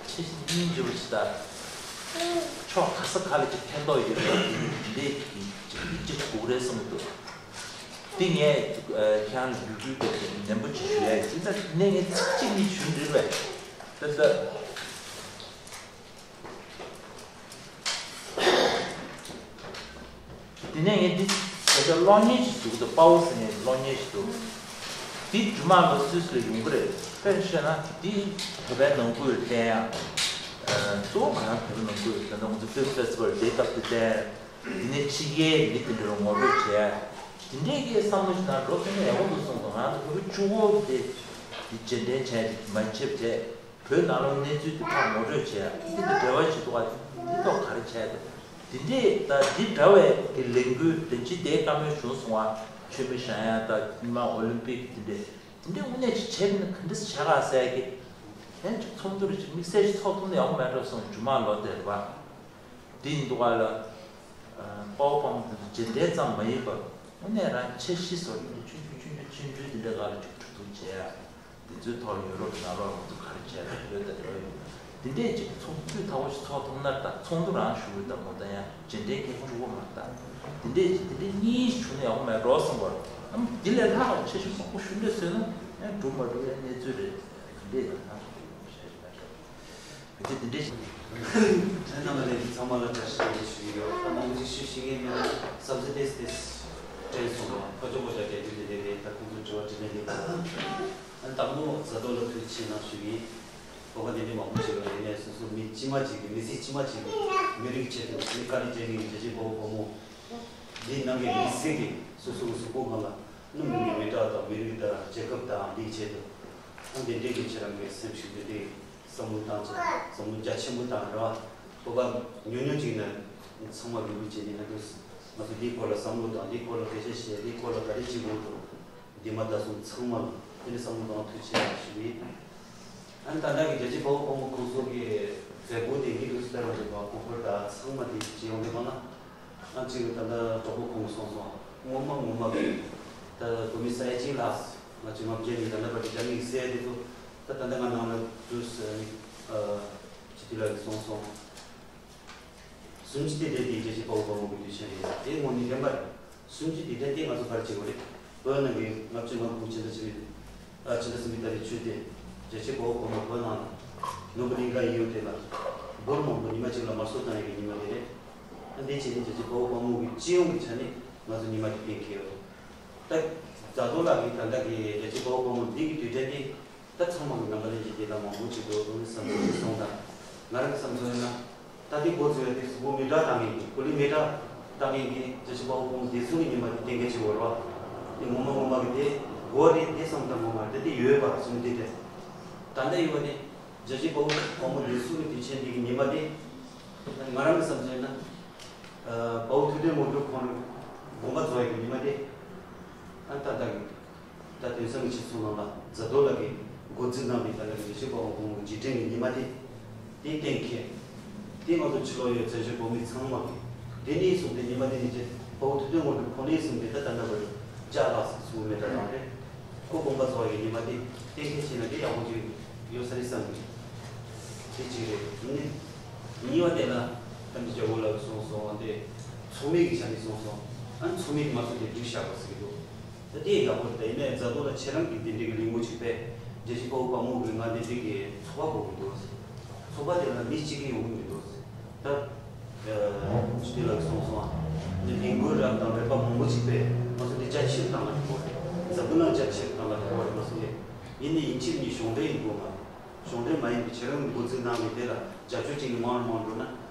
འཆར་གཞི་སྙིང་རྗེ་བོ་ཞིག་དང་ཕྱོགས་ག་ས་ག་ལ་ཅིག་ཕན་ཐོགས་ཡོད་རེད་འདི་འདི་འདི་ཅིག་དགོས་རེད་བསམ་གི་འདུག་འདི་ངས་ཁྱེད་རང་ལ་འབོད་སྐུལ་དེ་ནན་པོ་ཅིག་ཞུ་ཡ་ཡིན། ཅི་ལྟར་ནས་ངས་ཚིག་གཅིག་གཉིས་ཞུ་འདྲི་བས། ད་ལྟ་འདི་ནས་ངས་འདི་ད་ལྟ་གློག་བརྙན་ཞིག་བཟོ་གི་འདུག་དཔའ་བོ་ཟེར་ནས་གློག་བརྙན་ཞིག་འདུག་འདི་རྒྱུ་མ་ལོ་སུད་སི་ལ་ཡོང་གི་རེད། དཔེར་བཤད་ན་འདི་བོད་པའི་ནང་ཁུལ་བསྟན་ཡ། གཙོ་བོ་ང་རང་བོད་པའི་ནང་ཁུལ་ད་ལྟ་ང་ཚོ་ཕིལམ་ཕེ་སི་ཊི་ཝལ་དེའི་སྐབས་དེ་བསྟན། དེ་ནས་ཕྱི་རྒྱལ་མི་དེ་འདྲ་ངོ་སྤྲོད་བྱས། དེ་འདྲས་ཀྱི་བསམ་བློ་ཞིག་དང་འགྲོ་ཐུབ་ན་ཡག་པོ་འདུག་གསུངས་སོང་། ང་ཚོ་བོད་པ་གཅིག་པོ་དེ་དེ་རྗེས་དྲན་བྱས་མ་བྱེད་བྱས། བོད་ནང་ལོགས་གནས་ཚུལ་དེ་ཕར་ངོ་སྤྲོད་བྱས་དེ་དེ་འབྲེལ་བ་བྱེད་ཐུབ་པ་དེ་ཐོག་ག་རེ་བྱས་འདུག་དེ་འདྲས་ད་འདི་འདྲ་བའི་གི་ལས་འགུལ་དེ་ཅི་དེ་བཀའ་མོལ་བྱུང་སོང་བ། མཆོད་མེ་བཞེངས་ཡ་ད་མི་མང་ཨོ་ལིམ་པིག་དེ་འདྲས་དེ་འདྲས་དངོས་གནས་ཅིག་བྱས་པ་ན་ག་འདྲས་བྱ་ག་ཟེར་གི་ཡང་ཅིག་ཚོགས་འདུ་རེ་ཅིག་དམིགས་བསལ་ཅིག་ཚོགས་ཐུབ་ན་ཡག་པོ་མེད་འགྲོ་སོང་། རྒྱུ་མ་ལོ་དེ་རེད་བ། དེ་ཡིན་དུས་ག་ལ། དཔའ་བོ་དཔའ་མོ་དེ་ཚོ་རྗེས་དྲན་ཙམ་མ་ཡིན་པར་དངོས་གནས་རང་འཆར་གཞི་བཟོ་སྟངས་དེ་ཆུང་ཆུང་ཆུང་ཆུང་ཆུང་ཆུང་དེ་འདྲ་ག་ལ་ཅིག་གྲུབ་ཐུབ་བྱས་ཡ། དེ་ཚོའི་ཐོག་ལ་ཡོ་རོབ་ནང་ལོགས་ང་ཚོ་ག་རེ་བྱས་ལ་བོད་དང་འབྲེལ་བ་ཡོད། དེ་འདྲས་ཅིག་ཚོགས་འདུ་ཐག་པོ་ཞིག་ཚོགས་ཐུབ་ན་ད་ཚོགས་འདུ་རང་ཞུ་གི་ད་མོ་ད་ཡང་རྗེས་དྲན་གལ་ཆེན་པོ་མ་ད། དེ་འདྲས་ཅིག་དེ་འདྲས་གཉིས་ཞིག་བྱུང་ན་ཡག་པོ་མེད་འགྲོ་བསམ་པར། ཨམ་འདི་ལས་ལྷག་འཆར་གཞི་མང་པོ་ཞུ་འདོད་བཟོས་ན་ཡང་འགྲུབ་མ་འགྲུབ་ཡང་གནས་ཚུལ་རེད། དེ་འདྲས་ད་ན་ཞུ་གི་མ་ཤེས་ཞུ་ན་ཤོག་དེ་དེ་འདྲས་ཞིག་རྣམ་པ་ལྷན་རྒྱས་ཚང་མ་ལ་བཀྲ་ཤིས་བདེ་ལེགས་ཞུ་གི་ཡོད། ད་མང་པོ་ཞིག་ཞུ་ཤེས་ཀྱི་མེད་ན་བསམ་ཚུལ་ཏོག་ཙམ་ཏོག་ཙམ་དྲན་སོང་བ། ཁ་ཕྱོགས་པོ་བཞག་རྒྱ་རྒྱུ་དེ་འདྲས་རེད། ད་ཁོང་ཚོ་དྲི་བ་དྲིས་ལན་འདེབས་དང་། ཨ་ནི་དང་པོ་བཟའ་ཟླ་ལ་ཐུགས་རྗེ་ཆེ་གནང་ཞུ་གི་ཡིན། བོད་པ་དེ་འདྲས་མང་པོ་ཞིག་ལ་ཡིན་ནའི་སོ་སོ་མི་སྤྱི་མ་ཅིག་གི་མི་ཚེ་སྤྱི་མ་ཅིག་གི་མི་རིགས་ཆེད་དུ་མི་དཀའ་ལས་བརྒྱབ་མཁན་གྱི་རྒྱལ་གཅེས་དཔའ་བོ་དཔའ་མོ། འདི་ནང་གི་མི་སེར་གྱི་སོ་སོ་གི་གཟུགས་པོ་སྒང་ལ་སྣུམ་གྱི་མི་དྲག་དང་མི་རིགས་དང་རྒྱལ་ཁབ་དང་འདིའི་ཆེད་དུ། ཨ་འདི་འདྲའི་གི་ཁྱེད་རང་གི་སེམས་ཤུགས་འདི་འདྲའི་བསམ་བློ་བཏང་ཆེད་བསམ་བློ་རྒྱ་ཆེན་པོ་བཏང་རེད་བ། བོད་པ་ཉུང་ཉུང་ཅིག་ནས་ཚང་མ་རུབ་རུབ་བྱས་ནས་ང་ཚོ་ང་ཚོ་འདིའི་སྐོར་ལ་བསམ་བློ་དང་འདིའི་སྐོར་ལ་སྐད་ཆ་བཤད། འདིའི་སྐོར་ལ་ག་རེ་བྱེད་དགོས་འདུག་འདི་མ་ད་སོང་ཚང་མ་ལ་དེ་ནས་བསམ་བློ་གཏོང་ཐུགས་ཆེ་ཞུ་གི་ཡིན། ཨ་ནི་ད་ལྟ་གི་རྒྱལ་གཅེས་དཔའ་བོ་དཔའ་མོ་ཁོང་ཚོ་གི་མཛད་སྒོ་དེ་ཉིད་དུ་སྟེར་བ་རེད་པ། གོ་སྐབས་དང་ཚང་མ་དེ་བྱེད་ཡོང་གི་མ་ན། ཨ་གཅིག་ད་ལྟ་གྲོགས་པོ་ཁོང་གིས་གསུངས་སོང་། སྔོན་མ་སྔོན་མ་གི་ད་བོད་མི་ས་ཡ་གཅིག་ལྷག་ང་ཚོ་ལྔ་བརྒྱ་ནས་ད་ལྟ་བར་དུ་རྒྱ་མི་གི་སྲས་དེ་ཚོ་ད་ད་ལྟ་ང་ནང་ལ་འདུག་ཟེར་ནས་ཨ་སྤྱི་འཐུས་ལགས་ཀྱིས་གསུངས་སོང་། གསུམ་བཅུ་དེ་དེ་རྒྱལ་གཅེས་དཔའ་བོ་དཔའ་མོ་གི་དུས་ཆེན་རེད། དེ་དངོས་གནས་བདེན་པ་རེད། གསུམ་བཅུ་དེ་དེ་དེ་ང་ཚོ་ག་རེ་བྱེད་དགོས་རེད། བོད་ནང་གི་ལྔ་བཅུ་ང་དགུ་ཕྱི་ཟླ་བཅུ་པའི་ཨ་ཕྱི་ཟླ་གསུམ་པའི་ཏ་རིག་བཅུ་དེ་རྒྱལ་གཅེས་དཔའ་བོ་དཔའ་མོ་བོད་ནང་ལ་ནོར་བུ་གླིང་ག་ཡིན་ཡོད་དེ་ལ་འབུར་མང་པོ་ཉི་མ་གཅིག་ལ་དམར་གསོད་བཏང་ཡས་ཀྱི་ཉི་མ་དེ་རེད། ཨ་འདི་བྱས་ནས་རྒྱལ་གཅེས་དཔའ་བོ་དཔའ་མོ་གི་སྤྱི་ཡོངས་ཀྱི་ཆ་ནས་ང་ཚོ་ཉི་མ་དེ་གཏན་འཁེལ་ཡོད། ད་རྫ་རྡོ་ལགས་ཀྱིས་ད་ལྟ་གི་རྒྱལ་གཅེས་དཔའ་བོ་དཔའ་མོ་འདི་གི་དུས་དྲན་དེ། ད་ཚང་མ་གི་རྣམ་པ་ལྷན་རྒྱས་དེ་ལ་མང་པོ་ཅིག་འགྲོ་འགྲོ་ནས་བསམ་ཚུལ་ཅིག་གསུངས་དང་། ང་རང་གི་བསམ་ཚུལ་ཡིན་ན། ད་འདི་འགོ་བཙུགས་ཡ་དེ་གཟུགས་པོ་མེ་སྲེག་བཏང་མཁན་གྱི་ཀུ་ལི་མེ་སྲེག་བཏང་མཁན་གྱི་རྒྱལ་གཅེས་དཔའ་བོ་དཔའ་མོ་དེ་ཚོ་གི་ཉི་མ་དེ་གཏན་འཁེལ་བྱེད་དགོས་རེད་བ། དེ་ངོ་མ་ངོ་མ་གི་དེ་འགོ་རེད་དེ་བསམ་དང་ངོ་མ་རེད་དེ་ཡོད་པ་གསུམ་དེ་དེ། ད་ལྟ་ཡོད་པ་དེ། རྒྱལ་གཅེས་དཔའ་བོ་དཔའ་མོ་ལས་ཟུར་གྱི་དུས་ཆེན་འདི་གི་ཉི་མ་དེ། ང་རང་གི་བསམ་ཚུལ་ན། དཔའ་བོ་ཐུབ་བསྟན་དངོས་གྲུབ་ཁོང་དགོངས་པ་རྫོགས་ཡོད་པའི་ཉི་མ་དེ། ཨ་ད་ལྟ་གི་ད་དེང་སང་གི་སྤྱི་ཚོགས་ནང་ལ་མཛའ་དོན་ལ་གི་འགོ་འཛིན་གནང་བའི་ད་ལྟ་གི་རྒྱལ་གཅེས་དཔའ་བོ་དཔའ་མོ་རྗེས་དྲན་གྱི་ཉི་མ་དེ། དེ་གཏན་འཁེལ། དེ་ང་ཚོ་ཕྱི་ལོགས་ཡོད་བཙན་བྱོལ་བོད་མི་ཚང་མ་གི། དེ་ནས་བཟུང་སྟེ་ཉི་མ་དེ་ནས་ཀྱི་དཔའ་བོ་ཐུབ་བསྟན་དངོས་གྲུབ་ཁོང་ནས་བཟུང་སྟེ་ད་ལྟ་བར་དུ་བརྒྱ་ལྷག་ཙམ་སོང་མེད་ད་དང་རེད། ཁོ་དགོངས་པ་རྫོགས་ཡོད་ཉི་མ་དེ་གཏན་འཁེལ་བྱས་ན་དེ་ཡག་པོ་ཅིག་ཡོད་ས་རེད་བསམ་གི། དེ་གཅིག་རེད། ནི། གཉིས་པ་དེ་ལ་ད་འདི་རྒྱལ་བོ་ལགས་གསུངས་སོང་དེ། ཚོགས་མི་གི་ཆ་ནས་གསུངས་སོང་། ཨ་ནི་ཚོགས་མི་གི་ང་ཚོ་དེ་བསྒྲིགས་བཞག་པ་ཟེར་གི་འདུག་ད་དེ་ཡག་པོ་རེད། ད་ཡིན་ནའི་མཛའ་དོན་ལ་ཁྱེད་རང་གི་དེ་འདྲའི་གི་ལས་འགུལ་ཅིག་སྤེལ། རྒྱལ་གཅེས་དཔའ་བོ་དཔའ་མོ་གི་ང་དེ་འདྲའི་གི་ཚོགས་པ་དགོས་གི་འདུག་ཚོགས་པ་དེ་ལ་མི་གཅིག་གིས་ཡོང་གི་མི་འདུག་ད། ཨ་ཅི་དེ་ལ་གསུངས་སོང་ཨ། འདི་ལས་འགུལ་རབ་དང་རིམ་པ་མང་པོ་ཅིག་སྤེལ། ང་ཚོ་འདི་རྒྱ་ཆེར་བཏང་ལ་འགྲོ་གི་རེད། འཛམ་བུ་གླིང་རྒྱ་ཆེར་བཏང་ལ་འགྲོ་གི་རེད། ང་ཚོ་འདི་ཡིན་ནའི་ཡིན་གཅིག་མིན་གཉིས་གཞུང་འབྲེལ་ཡིན་དགོས་མ་རེད། གཞུང་འབྲེལ་མ་ཡིན་པའི་ཁྱེད་རང་གི་འགོ་འཛིན་གནང་བའི་དེ་ལ་རྒྱབ་སྐྱོར་བྱེད་མཁན་མང་རུ་མང་རུ་འགྲོ་ན།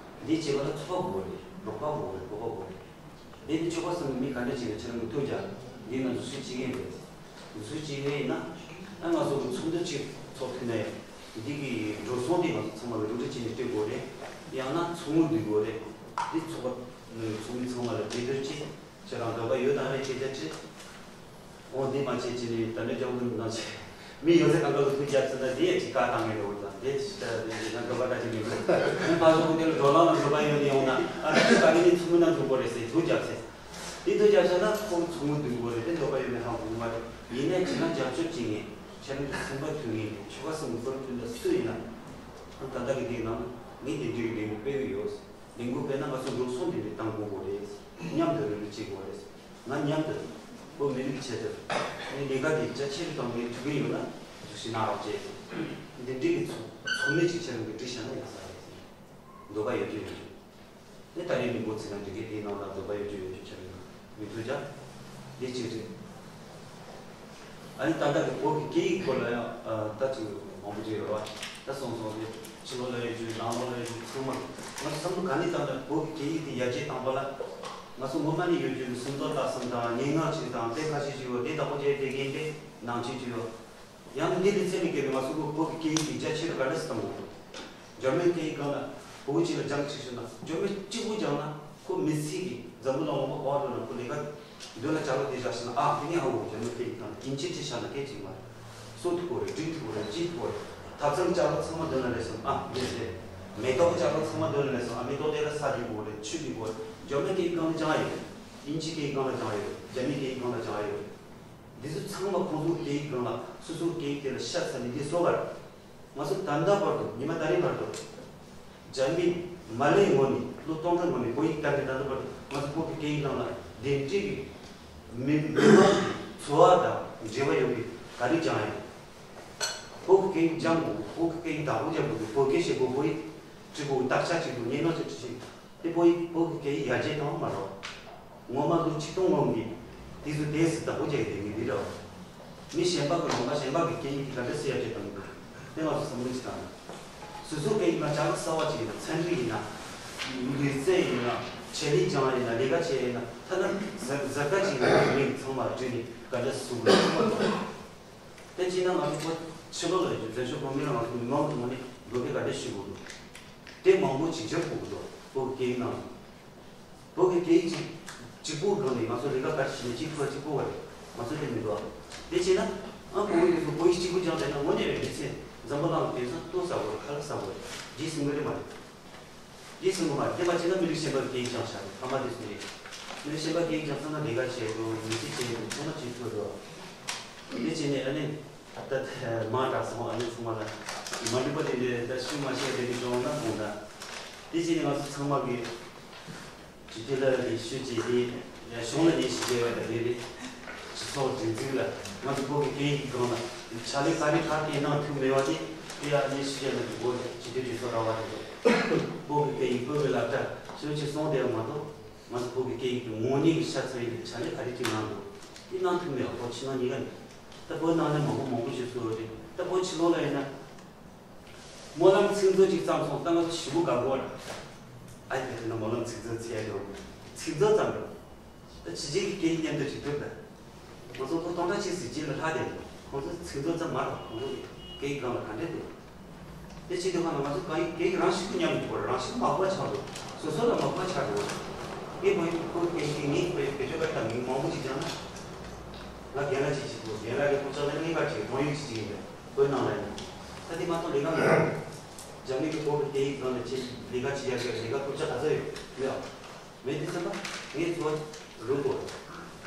འདི་བྱེད་པ་ལ་ཚོགས་པ་དགོས་རེད། རོགས་པ་དགོས་རེད། རོགས་པ་དགོས་རེད། འདི་ནི་ཆོལ་ཁ་གསུམ་གྱི་མི་ག་འདྲ་བྱས་ནས་ཁྱེད་རང་གི་ཐུགས་རྒྱག་འདི་ང་ཚོ་སུས་བྱེད་མཁན་རེད། ང་ཚོས་བྱེད་མཁན་ཡིན་ན། ཨ་ང་ཚོ་གི་ཚོགས་འདུ་གཅིག་ཚོགས་ཐུབ་ན་ཡང་། འདི་གི་འགྲོ་སོང་དེ་ང་ཚོ་ཚང་མ་གི་རུབ་རུབ་བྱས་ནས་སྤྲད་དགོས་རེད། ཡང་ན་ཚོགས་དངུལ་བསྡུ་དགོས་རེད། འདི་ཚོགས་པ་ཚོགས་མི་ཚང་མ་ལ་གྲོས་བསྡུར་གྱིས། ཁྱེད་རང་འདོད་པ་ཡོད་དམ་རེད་ཅེས་བརྒྱ་ཁྲི། འོ་འདི་མ་བྱེད་ཅེས་ནས་ད་ནི་སྐྱོང་དུ་གནང་ཆེ། མི་ཡོད་ཚད་གང་ག་ལ་ཐུགས་རྒྱག་ཚུལ་ན་འདི་ཡང་ཅིག་བཀའ་བཏང་ངེས་རེད། འོ་ད་འདི་ཅི་ལྟར་འདི་ན་འདོད་པ་ལྟ་ཅི་མི་འདུག་ཨ་ནི་ཕར་ཚུར་དེ་ལ་འགྲོ་ལམ་ལ་འདོད་པ་ཡོད་ནི་ཡོང་ན། ཨ་ནི་ད་རེས་ནི་ཚོགས་མི་ནང་འཛུལ་དགོས་རེད་ཟེར་ཐུགས་རྒྱག་ཚེ། འདི་ཐུགས་རྒྱག་ཚེ་ན་ཁོང་ཚོགས་མི་འདུལ་དགོས་རེད་དེ་འདོད་པ་ཡོད་མེད་ཧ་གོ་གི་མ་རེད། ཡིན་ནའི་ཁྱེད་རང་རྒྱབ་སྐྱོར་བྱེད་མཁན་ཁྱེད་རང་གི་སེམས་པ་མཐུན་མཁན་ཆོལ་ཁ་གསུམ་གྱི་བློ་མཐུན་ད་སུ་ཡིན་ན། ཨ་ད་ལྟ་གི་འདི་ནང་ངས་འདི་འདྲའི་ལས་འགུལ་སྤེལ་གི་ཡོད། ལས་འགུལ་སྤེལ་ན་ང་ཚོ་འགྲོ་སོང་འདི་འདྲའི་བཏང་དགོས་དགོས་རེད། མཉམ་དུ་རེ་རེ་བྱེད་དགོས་རེད། ང་མཉམ་དུ་བོད་མི་རིགས་ཆེད་དུ་ངས་ལས་ཀ་འདི་རྒྱ་ཆེ་རུ་གཏོང་མཁན་དུས་ཀྱི་ཡོད་ན་ཐུགས་ཞིབ་གནང་རོགས་བྱས། འདི་འདྲའི་གི་ཚོགས་ཚོགས་མི་ཅིག་ཆེད་དུ་འདི་བསྒྲིགས་བཞག་ན་ཡག་ས་རེད། འདོད་པ་ཡོད་རྒྱུ་ཡོད་རྒྱུ། དེ་ད་རེས་མི་འགོ་ཚུགས་ན་འགྲིག་གི། དེའི་ནང་ལ་འདོད་པ་ཡོད་རྒྱུ་ཡོད་རྒྱུ་ཆགས་ཡོད་མི་ཐུབ་ཀྱང་། འདི་གཅིག་རེད། ཨ་ནི་ད་ལྟ་གི་བོད་ཀྱི་སྐད་ཡིག་སྐོར་ལ་ཡང་ད་ཅིག་མང་པོ་ཅིག་ཡོད་རེད་བ། ད་སོང་སོང་སྟེ་ཕྱི་ལོགས་ལ་ཡོད་རྒྱུ་ནང་ལོགས་ལ་ཡོད་རྒྱུ་ཚང་མ་ང་ཚོ་བསམ་བློ་ག་ནས་བཏང་ན་བོད་ཀྱི་སྐད་ཡིག་དེ་ཡར་རྒྱས་བཏང་བ་ལ། ང་ཚོ་སྔོན་མ་ནས་ཡོད་རྒྱུ་གི་སུམ་མདོ་རྟགས་གསུམ་དང་སྙན་ངག་ཅིག་དང་དེ་ཁ་ཤས་ཅིག་ཡོད་དེ་བདག་པོ་བྱས་བསྡད་མཁན་དེ་ནང་ཆོས་ཅིག་ཡོད། ཡང་འདི་ལས་ཚད་ལས་བརྒལ་བའི་ང་ཚོ་གི་བོད་ཀྱི་སྐད་ཡིག་འདི་རྒྱ་ཆེ་རུ་ག་འདྲ་སེ་བཏང་དགོས། འཇར་མན་སྐད་ཡིག་སྒང་ལ་བོད་ཡིག་ཅིག་ལ་སྦྱང་ཅིག་ཞུས་ན་འཇར་མན་གཅིག་པུ་སྦྱངས་ན་ཁོ་མི་ཚེ་གི་འཛམ་བུ་གླིང་འོ་མ་ག་པར་འགྲོ་ན་ཁོ་ལས་ཀ་མདུན་ལ་ཅ་ལག་དེ་བཞག་ཤེས་ན་ཨ་དེ་ནས་ཧ་གོ་འཇར་མན་སྐད་ཡིག་སྒང་ལ་ཨིན་ཇི་ཅིག་བཞག་ན་སྐད་ཅིག་མ་རེད། གསོ་ཐུབ་དགོས་རེད། འགྲིག་ཐུབ་དགོས་རེད། སྐྱིད་ཐུབ་དགོས་རེད། ཐབ་ཚང་ཅ་ལག་ཚང་མ་མདུན་ལ་སླེབས་སོང་ཨ་མི་རེད། མེ་ཏོག་ཅ་ལག་ཚང་མ་མདུན་ལ་སླེབས་སོང་ཨ་མེ་ཏོག་དེ་ལ་ས་སྒྱུར་དགོས་རེད། ཆུ་སྒྱུར་དགོས་རེད། འཇར་མན་སྐད་ཡིག་སྒང་ལ་སྦྱང་ཡ་ཡོད། ཨིན་ཇི་སྐད་ཡིག་སྒང་ལ་སྦྱང་ཡ་ཡོད། རྒྱ་མི་སྐད་ཡིག་སྒང་ལ་སྦྱང་ཡ་ཡོད། འདི་ཚོ་ཚང་མ་ཁོང་ཚོའི་སྐད་ཡིག་སྒང་ལ་སོ་སོའི་སྐད་ཡིག་དེ་ལ་ཤ་ཚ་ནས་འདི་བཟོ་བར། ང་ཚོ་ད་ལྟ་བར་དུ་ཉི་མ་ད་རེས་བར་དུ། རྒྱ་མི་མ་ལེའི་ངོས་ནས་ལོ་སྟོང་ཕྲག་ངོས་ནས་བོད་ཡིག་དར་ནས་ད་ལྟ་བར་དུ་ང་ཚོ་བོད་ཀྱི་སྐད་ཡིག་ནང་ལ་དེ་འདྲའི་གི་མི་མི་མང་གི་འཚོ་བ་དང་འབྲེལ་བ་ཡོད་པའི་ག་རེ་སྦྱང་ཡོད། བོད་ཀྱི་སྐད་ཡིག་སྦྱང་དགོས། བོད་ཀྱི་སྐད་ཡིག་བདག་པོ་རྒྱབ་དགོས། བོད་སྐད་བཤད་དགོས། བོད་ཡིག་བྲིས་དགོས། དག་ཆ་བྱེད་དགོས། སྙན་ངག་ཅིག་བྲིས་ཤིག་དེ་བོད་ཡིག་བོད་ཀྱི་སྐད་ཡིག་ཡར་རྒྱས་བཏང་བ་མ་རེད། ངོ་མ་ལོ་ཆིག་སྟོང་སྔོན་གྱི་དུས་སུ་དེ་སུ་བདག་པོ་རྒྱག་གི་དེ་མི་འདི་རེད། མི་གཞན་པ་གི་ལུང་པ་གཞན་པ་གི་སྐད་ཡིག་གི་ག་འདྲ་སེ་ཡར་རྒྱས་བཏང་གི་འདུག་དེ་ང་ཚོ་བསམ་བློ་ཅིག་བཏང་ན། སོ་སོའི་སྐད་ཡིག་ནང་ཅ་ལག་གསར་བ་ཅིག་ཡིན་ན་ཚན་རིག་ཡིན་ན། ལུས་རྩལ་ཡིན་ན། ཆེད་ལས་སྦྱང་ཡིན་ན། ལས་ཀ་བྱེད་ཡིན་ན། ཐ་ན་གཟའ་གཟའ་སྐར་ཅིག་ཡིན་ན་མི་ཚང་མ་བྲིས་ནས་ག་འདྲ་སེ་བཟོ་དགོས་ཚང་མ་འདུག་དེ་བྱས་ན་ང་ཚོ་བོད་ཕྱི་ལོགས་ལ་ཡོད་རྒྱུ་བཙན་བྱོལ་བོད་མི་ལ་ང་ཚོ་མི་མང་གི་ངོས་ནས་འབོད་སྐུལ་ག་འདྲ་ཞུ་དགོས་འདུག་དེ་མང་པོ་ཅིག་བརྒྱབ་དགོས་ཀྱི་འདུག་བོད་སྐད་ཡིག་ནང་། བོད་ཀྱི་སྐད་ཡིག་གཅིག་གཅིག་པོའི་སྒང་ནས་ང་ཚོ་ལས་ཀ་ག་རེ་བྱེད་ནས་གཅིག་ཐོག་གཅིག་པོ་བ་རེད། ང་ཚོ་དེ་མི་འདུག་དེ་བྱས་ན་ཨ་བོད་ཡིག་དེ་ཚོ་བོད་ཡིག་གཅིག་པུ་སྦྱངས་བསྡད་ན་དངོས་གནས་རེད་མི་ཚེ་འཛམ་བུ་གླིང་དེང་སང་ལྟོ་ཟ་བོ་རེད། ཁ་ལག་ཟ་བོ་རེད། འདི་སྲིད་མོ་རེད་མ་རེད། འདི་སྲིད་མོ་མ་རེད། དེ་མ་བྱས་ན་མི་རིགས་གཞན་པ་གི་སྐད་ཡིག་སྦྱངས་ཤག་རེད། ཕ་མ་དེ་ཚོ་རེད། མི་རིགས་གཞན་པ་སྐད་ཡིག་སྦྱངས་ཚར་ན་ལས་ཀ་བྱེད་དགོས། མི་ཚེ་བྱེད་དགོས། ཚང་མ་བྱེད་ཐུབ་འགྲོ། དེ་བྱས་ནས་ཨ་ནི། ད་ལྟ་མ་དྲག་སོང་ཨ་ནི་ཚང་མ་ལ། མ་འགྲིག་པ་དེ་འདྲའི་ད་ཤུགས་མ་བཤད་དེ་འདྲའི་བྱུང་ན་དགོངས་དག་དེ་བྱས་ནས་ང་ཚོ་ཚང་མ་གི་ཇི་ཐེ་ལ་ལས་ཤུགས་ཀྱིས་དེ་གཞུང་ལ་ལས་ཤིག་བྱས་པ་དང་དེ་རེད། སྤྱི་ཚོགས་སྒྲིག་འཛུགས་ལ་ང་ཚོ་བོད་ཀྱི་སྐད་ཡིག་སྒང་ལ་ཕྱག་ལས་ག་རེ་ག་རེ་གནང་ཐུབ་མེད་པ་དེ་དེ་ཡང་ལས་ཤུགས་བྱས་ན་དེ་བོད་ཇི་ཐེ་ཇི་སོ་ར་བ་དེ་ཚོ་བོད་ཀྱི་སྐད་ཡིག་བོད་ཀྱི་སློབ་གྲྭ་ཞུ་ཅིག་སོང་དེ་མ་གཏོགས། ང་ཚོ་བོད་ཀྱི་སྐད་ཡིག་གི་ངོ་ཉིད་ཀྱི་ཤ་ཚ་ཡིན་པའི་ཕྱག་ལས་ག་རེ་ཅིག་གནང་འདུག་དེ་གནང་ཐུབ་མེད་པ་ཁོ་ཕྱི་ནང་གཉིས་ཀ་ནས། ད་བོད་ནང་ནས་མང་པོ་མང་པོ་ཞིག་གསོལ་བ་རེད། ད་བོད་ཕྱི་ལོགས་ལ་ཡིན་ན། སྨོན་ལམ་ཚིག་མཛོད་ཅིག་བརྩམས་སོང་། ད་ང་ཚོ་ཞེ་པོ་དགའ་པོ་རེད། ཨ་ཡི་དེ་ན་སྨོན་ལམ་ཚིག་མཛོད་ཚིག་ཡ་དེ་ཚིག་མཛོད་ཙམ་རེད། ད་ཕྱི་རྒྱལ་གྱི་སྐད་ཡིག་མཉམ་དུ་ཅིག་ཐུབ་ད། ང་ཚོ་ཁོ་སྟོང་ཕྲག་གཅིག་ཙམ་རྗེས་ལ་ལྷག་དེ་ཁོང་ཚོ་ཚིག་མཛོད་ཙམ་མ་རེད། ཁོང་ཚོ་སྐད་ཡིག་སྒང་ལ་ག་འདྲས་འདུག་དེ་བྱེད་དུས་གང་ལ་ང་ཚོ་གང་ཡིན་གང་ཡིན་རང་ཤི་ཁུ་མཉམ་དུ་བོར་རང་ཤི་མ་བོ་ཆགས་འདུག་སོ་སོ་ལ་མ་བོ་ཆགས་འདུག་ངས་བོད་ཡིག་ཁོ་སྐད་ཡིག་ངས་བོད་བོད་ཆོས་སྐད་དང་མིང་མང་པོ་ཅིག་སྦྱངས་ན། ང་རྒན་ལགས་ཅིག་ཅིག་གོ་རྒན་ལགས་ཀྱི་སྐུ་ཕྱག་ལ་གནས་སྐབས་ཅིག་བོད་ཡིག་ཅིག་ཅིག་ཡིན་པས་བོད་ནང་ལ་ཡིན། ད་དེ་མ་གཏོགས་ལས་ཀ་མི་འདུག་རྒྱ་མི་གི་བོད་ཀྱི་སྐད་ཡིག་སྒང་ལ་ཅིག་ལས་ཀ་ཅིག་ཡར་རྒྱས་ལས་ཀ་སྐུ་ཕྱག་ག་ཚོད་ཡོད་མེད་ཨ། མེད་དེ་ཚེ་ན་ངས་འཚོ་བ་རོལ་དགོས།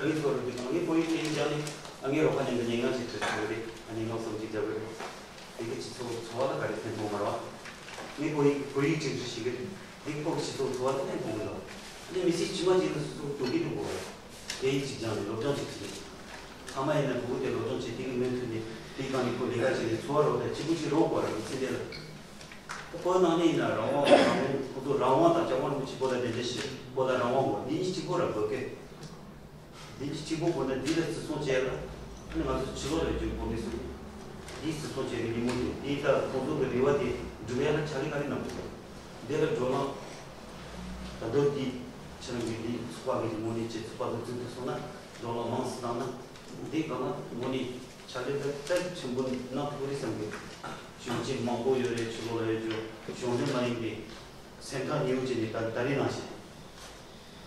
ངས་འཚོ་བ་རོལ་དུས་ཀྱང་ངས་བོད་ཡིག་སྐད་ཡིག་སྦྱངས་ནས་ཨ་ངའི་རོགས་པ་མཉམ་དུ་སྙན་ངག་ཅིག་བྲིས་ཐུབ་ཀྱི་རེད། ཨ་སྙན་ངག་གསུམ་ཅིག་རྒྱབ་ཀྱི་རེད། དེ་གི་སྤྱི་ཚོགས་འཚོ་བ་ལ་ག་རེ་ཕན་ཐོགས་མ་རེད་བ། ངས་བོད་ཡིག་བོད་ཡིག་ཅིག་འབྲི་ཤེས་ཀྱི་རེད། འདི་ཁོ་གི་སྤྱི་ཚོགས་འཚོ་བ་ལ་ཕན་ཐོགས་གི་འདུག་ཨ་ནི་མི་ཚེ་ཕྱི་མ་ཅིག་ལ་སོ་སོ་སྡུག་གི་འདུག་གོ། སྐད་ཡིག་ཅིག་སྦྱངས་ནས་སློབ་སྦྱོང་ཅིག་བྱས་ནས། ཚང་མ་ཡིན་ན་ཕྲུ་གུ་དེ་སློབ་སྦྱོང་བྱེད་དེ་གི་མུ་མཐུད་ནས་དེའི་སྒང་ནས་ཁོ་ལས་ཀ་བྱས་ནས་འཚོ་བ་རོལ་ཏེ་གཅིག་པུ་ཅིག་རོགས་དགོས་ར་མི་ཚེ་འདི་ལ། བོད་ནང་ནས་ཡིན་ན་རང་དབང་རང་དབང་ཁོ་ཚོ་རང་དབང་དང་རྒྱལ་དབང་རིན་པོ་ཆེ་བོད་ལ་དེ་འདྲ་ཞིག་བོད་ལ་རང་དབང་དགོས་འདི་གཉིས་གཅིག་པོ་ར་དགོས་ཀི། འདི་གཉིས་གཅིག་པོ་དགོས་ན་འདི་ལ་བརྩི་སྲུང་བྱས་ལ་ཨ་ནི་ང་ཚོ་ཕྱི་ལོགས་ལ་རྒྱུ་བོད་མི་སུ་འདི་བརྩི་སྲུང་བྱས་ཀྱི་ཉིན་མོ་དེ་འདི་ལྟར་ཁོང་ཚོ་གི་རེ་བ་དེ་འགྲུབ་ཡ་ལ་ཕྱག་ལས་ག་རེ་གནང་དགོས་འདི་ལ་བགྲོ་གླེང་ད་དུང་འདི་ཕྱི་ནང་གི་འདི་ཚོགས་པ་གི་ངོས་ནས་བྱས་ཚོགས་པ་འདི་བཙུགས་ཐུབ་སོང་ན་བགྲོ་གླེང་མང་སུ་བཏང་ན་འདི་གང་ལ་ངོས་ནས་ཕྱག་ལས་དེ་གལ་ཆེན་པོ་གནང་ཐུབ་རེད་བསམ་གི། གཞོན་སྐྱེས་མང་པོ་ཡོད་རེད། ཕྱི་ལོགས་ལ་ཡོད་རྒྱུ་གཞོན་ནུ་མ་ཡིན་པའི་སེམས་ཐག་ཉེ་བོ་བྱས་ནས་ད་ད་རེས་ནང་བཞིན།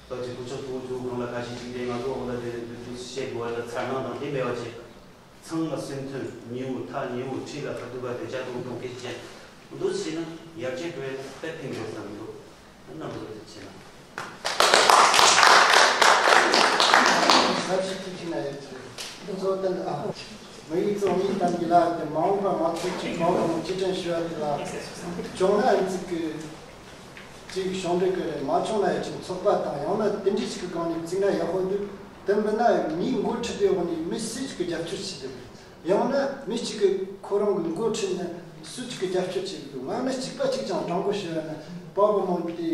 ད་ཅི་སྐུ་ཕྱོགས་གཙོ་བོ་གཙོ་བོ་གང་ལ་ཁ་ཤས་ཅིག་དེ་ང་ཚོ་འོ་ལ་དེ་འདུ་འདུ་བཤད་དགོས་ལ་མཚར་སྣང་དང་དེ་མེད་པ་བྱས། ཚང་ལ་སེམས་མཐུན་ཉེ་བོ་ཐག་ཉེ་བོ་འཁྲིས་ལ་ཁ་ཐུག་པ་དེ་ཅག་ཏུང་ཏུང་སྐད་ཅན། འདུ་བྱས་ན་ཡར་རྒྱས་འགྲོ་ཡ་ན་དཔེ་ཕན་དགོས་བསམ་གི་འདུག་རྣམ་པ་ཚོ་དེ་བྱས་ན། ས་བྱི་ཐིག་ཅིག་ན་ཡོད་ཚེ། འདི་ཚོ་ལྟ་འདི་ཨ། མི་ཡིག་གཙོ་མིའི་གཏམ་གྱི་ལ་དེ་མ་འོངས་པ་ང་ཚོ་གཅིག་གང་དང་ཅི་དྲན་ཞུ་བ་དེ་ལ། བྱུང་ན་ཨ་ཙི་གི། གཅིག་ཞོགས་འདྲི་གི་རེད་མ་བྱུང་ན་ཡ་གཅིག་ཚོགས་པ་དང་ཡང་ན་དེ་འདྲི་ཞིག་གི་སྒང་ནས་བརྩིས་ན་ཡག་པོ་འདུག་དེ་མིན་ན་ངའི་འགོ་ཁྲིད་པའི་འོག་ནས་མི་སུ་ཞིག་གི་རྒྱབ་སྐྱོར་བྱེད་དེ་རེད། ཡང་ན་མི་གཅིག་གིས་ཁོ་རང་གི་འགོ་ཁྲིད་ནས་སུ་གཅིག་གིས་རྒྱབ་སྐྱོར་བྱེད་དགོས། ང་ནི་གཅིག་པ་གཅིག་ཀྱང་དྲང་པོ་ཞུ་ཡ་ན་པ་པོ་མང་པོ་དེ་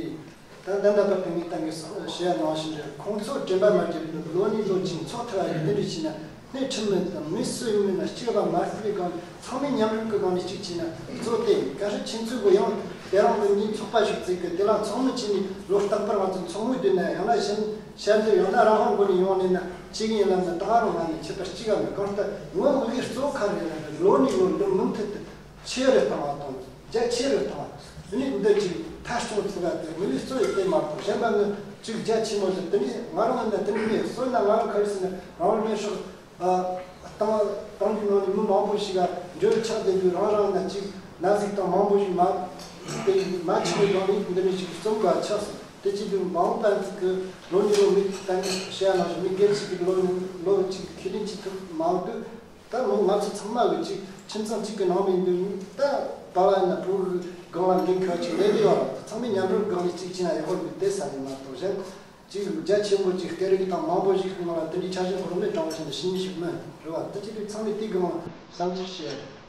ད་ད་ལྟ་པ་ཕན་གྱི་སྟེང་གི་ཞུ་ཡ་ནང་བཞིན་རེད། ཁོང་ཚོ་དྲན་པ་མ་བརྗེད་པའི་ལོ་ནས་ལོ་ཅིག་ཚོགས་ཐུབ་ཡ་གི་དེ་འདྲ་བྱས་ན་སྣེ་ཁྲིད་མི་དང་མི་སུ་ཡིན་མིན་ན་གཅིག་ལ་མ་བརྩི་བའི་སྒང་ཚང་མས་མཉམ་རུབ་ཀྱི་སྒང་ནས་གཅིག་བྱས་ན་གཙོ་དེ་ག་ཧྲི་ཁྱེད་ཚོའི་གོ་ཡང་དེ་རང་གི་ཉིན་ཚོགས་པ་ཞིག་བརྩིས་གི་དེ་ལ་ཚང་མ་བྱས་ནས་ལོ་རྟག་པར་ང་ཚོ་ཚོགས་མི་བསྡུས་ན་ཡང་ན་གཞན་ཤར་འདོད་ཡང་ན་རང་དབང་སྒོ་ནས་ཡོང་ནས་ན་གཅིག་ཡིན་ལབ་ན་ད་རུང་ང་ནས་ཁྱད་པར་གཅིག་ཡང་མེད། གང་ལྟར་ངོ་མི་གི་གཙོ་ཁ་རེད་ལ་ལོ་ནས་ལོ་འདི་མུ་མཐུད་དུ་ཆེ་རུ་བཏང་བ་དང་རྒྱ་ཆེ་རུ་བཏང་བ་ནི་འདི་གཅིག་མཐའ་སྐྱོང་ཚུགས་ལ་དེ་མི་ལུས་གཙོ་ཡི་དེ་མ་གཏོགས་གཞན་པ་ནི་གཅིག་རྒྱ་ཆེན་མོ་ཞིག་དེ་ནི་ང་རང་ཡིན་ན་དེ་འདྲ་མེད། སོ་ན་ང་རང་ཁ་རི་སི་ནི་རང་རང་མེད་ཤོག་ཏང་ཏང་གི་ནང་ནས་མི་མང་པོ་ཞིག་ལ་འབྲེལ་ཆགས་བསྡད་དུས་རང་རང་ན་གཅིག་ན་ཟིག་དང་མང་པོ་ཞིག་མ་དེ་མ་ཆགས་པའི་སྒང་ནས་འདི་ནས་ཞིག་རྩོམ་པ་ཆགས་སོང་། དེ་ཅི་དུས་མ་འོངས་པ་ཚིག་གི་ལོ་ནས་ལོ་མི་ད་ནི་བཤད་ན་ཞིག་མི་སྒེར་ཞིག་གི་ལོ་ནས་ལོ་གཅིག་ཁས་ལེན་བྱེད་ཐུབ་མ་འདུག་ད་ལོ་ང་ཚོ་ཚང་མ་གི་གཅིག་ཁྱིམ་ཚང་གཅིག་གི་ནང་མི་འདུག་ད་པཱ་ལགས་ན་བུ་གི་སྒང་ལ་འགན་ཁག་ཅིག་ལས་དེ་ཡོད་ར་ཚང་མས་མཉམ་རུབ་སྒང་ནས་གཅིག་བྱས་ན་ཡག་པོ་འདུག་དེ་ས་ནས་མ་གཏོགས་གཞན། ཅིག་རྒྱ་ཆེན་པོ་ཅིག་སྐད་རིགས་དང་མང་པོ་ཞིག་གི་ནང་ལ་དེ་འདྲའི་ཆ་ཤས་ཁོ་རང་མེད་དྲང་བ་བྱས་ན་ཤི་མི་ཞིག་མིན་རེད་བ། དེ་ཅི་དུས་ཚང་མས་དེའི་སྒང་ལ་བསམ་ཚུལ་བཤད་ཡ་རེད།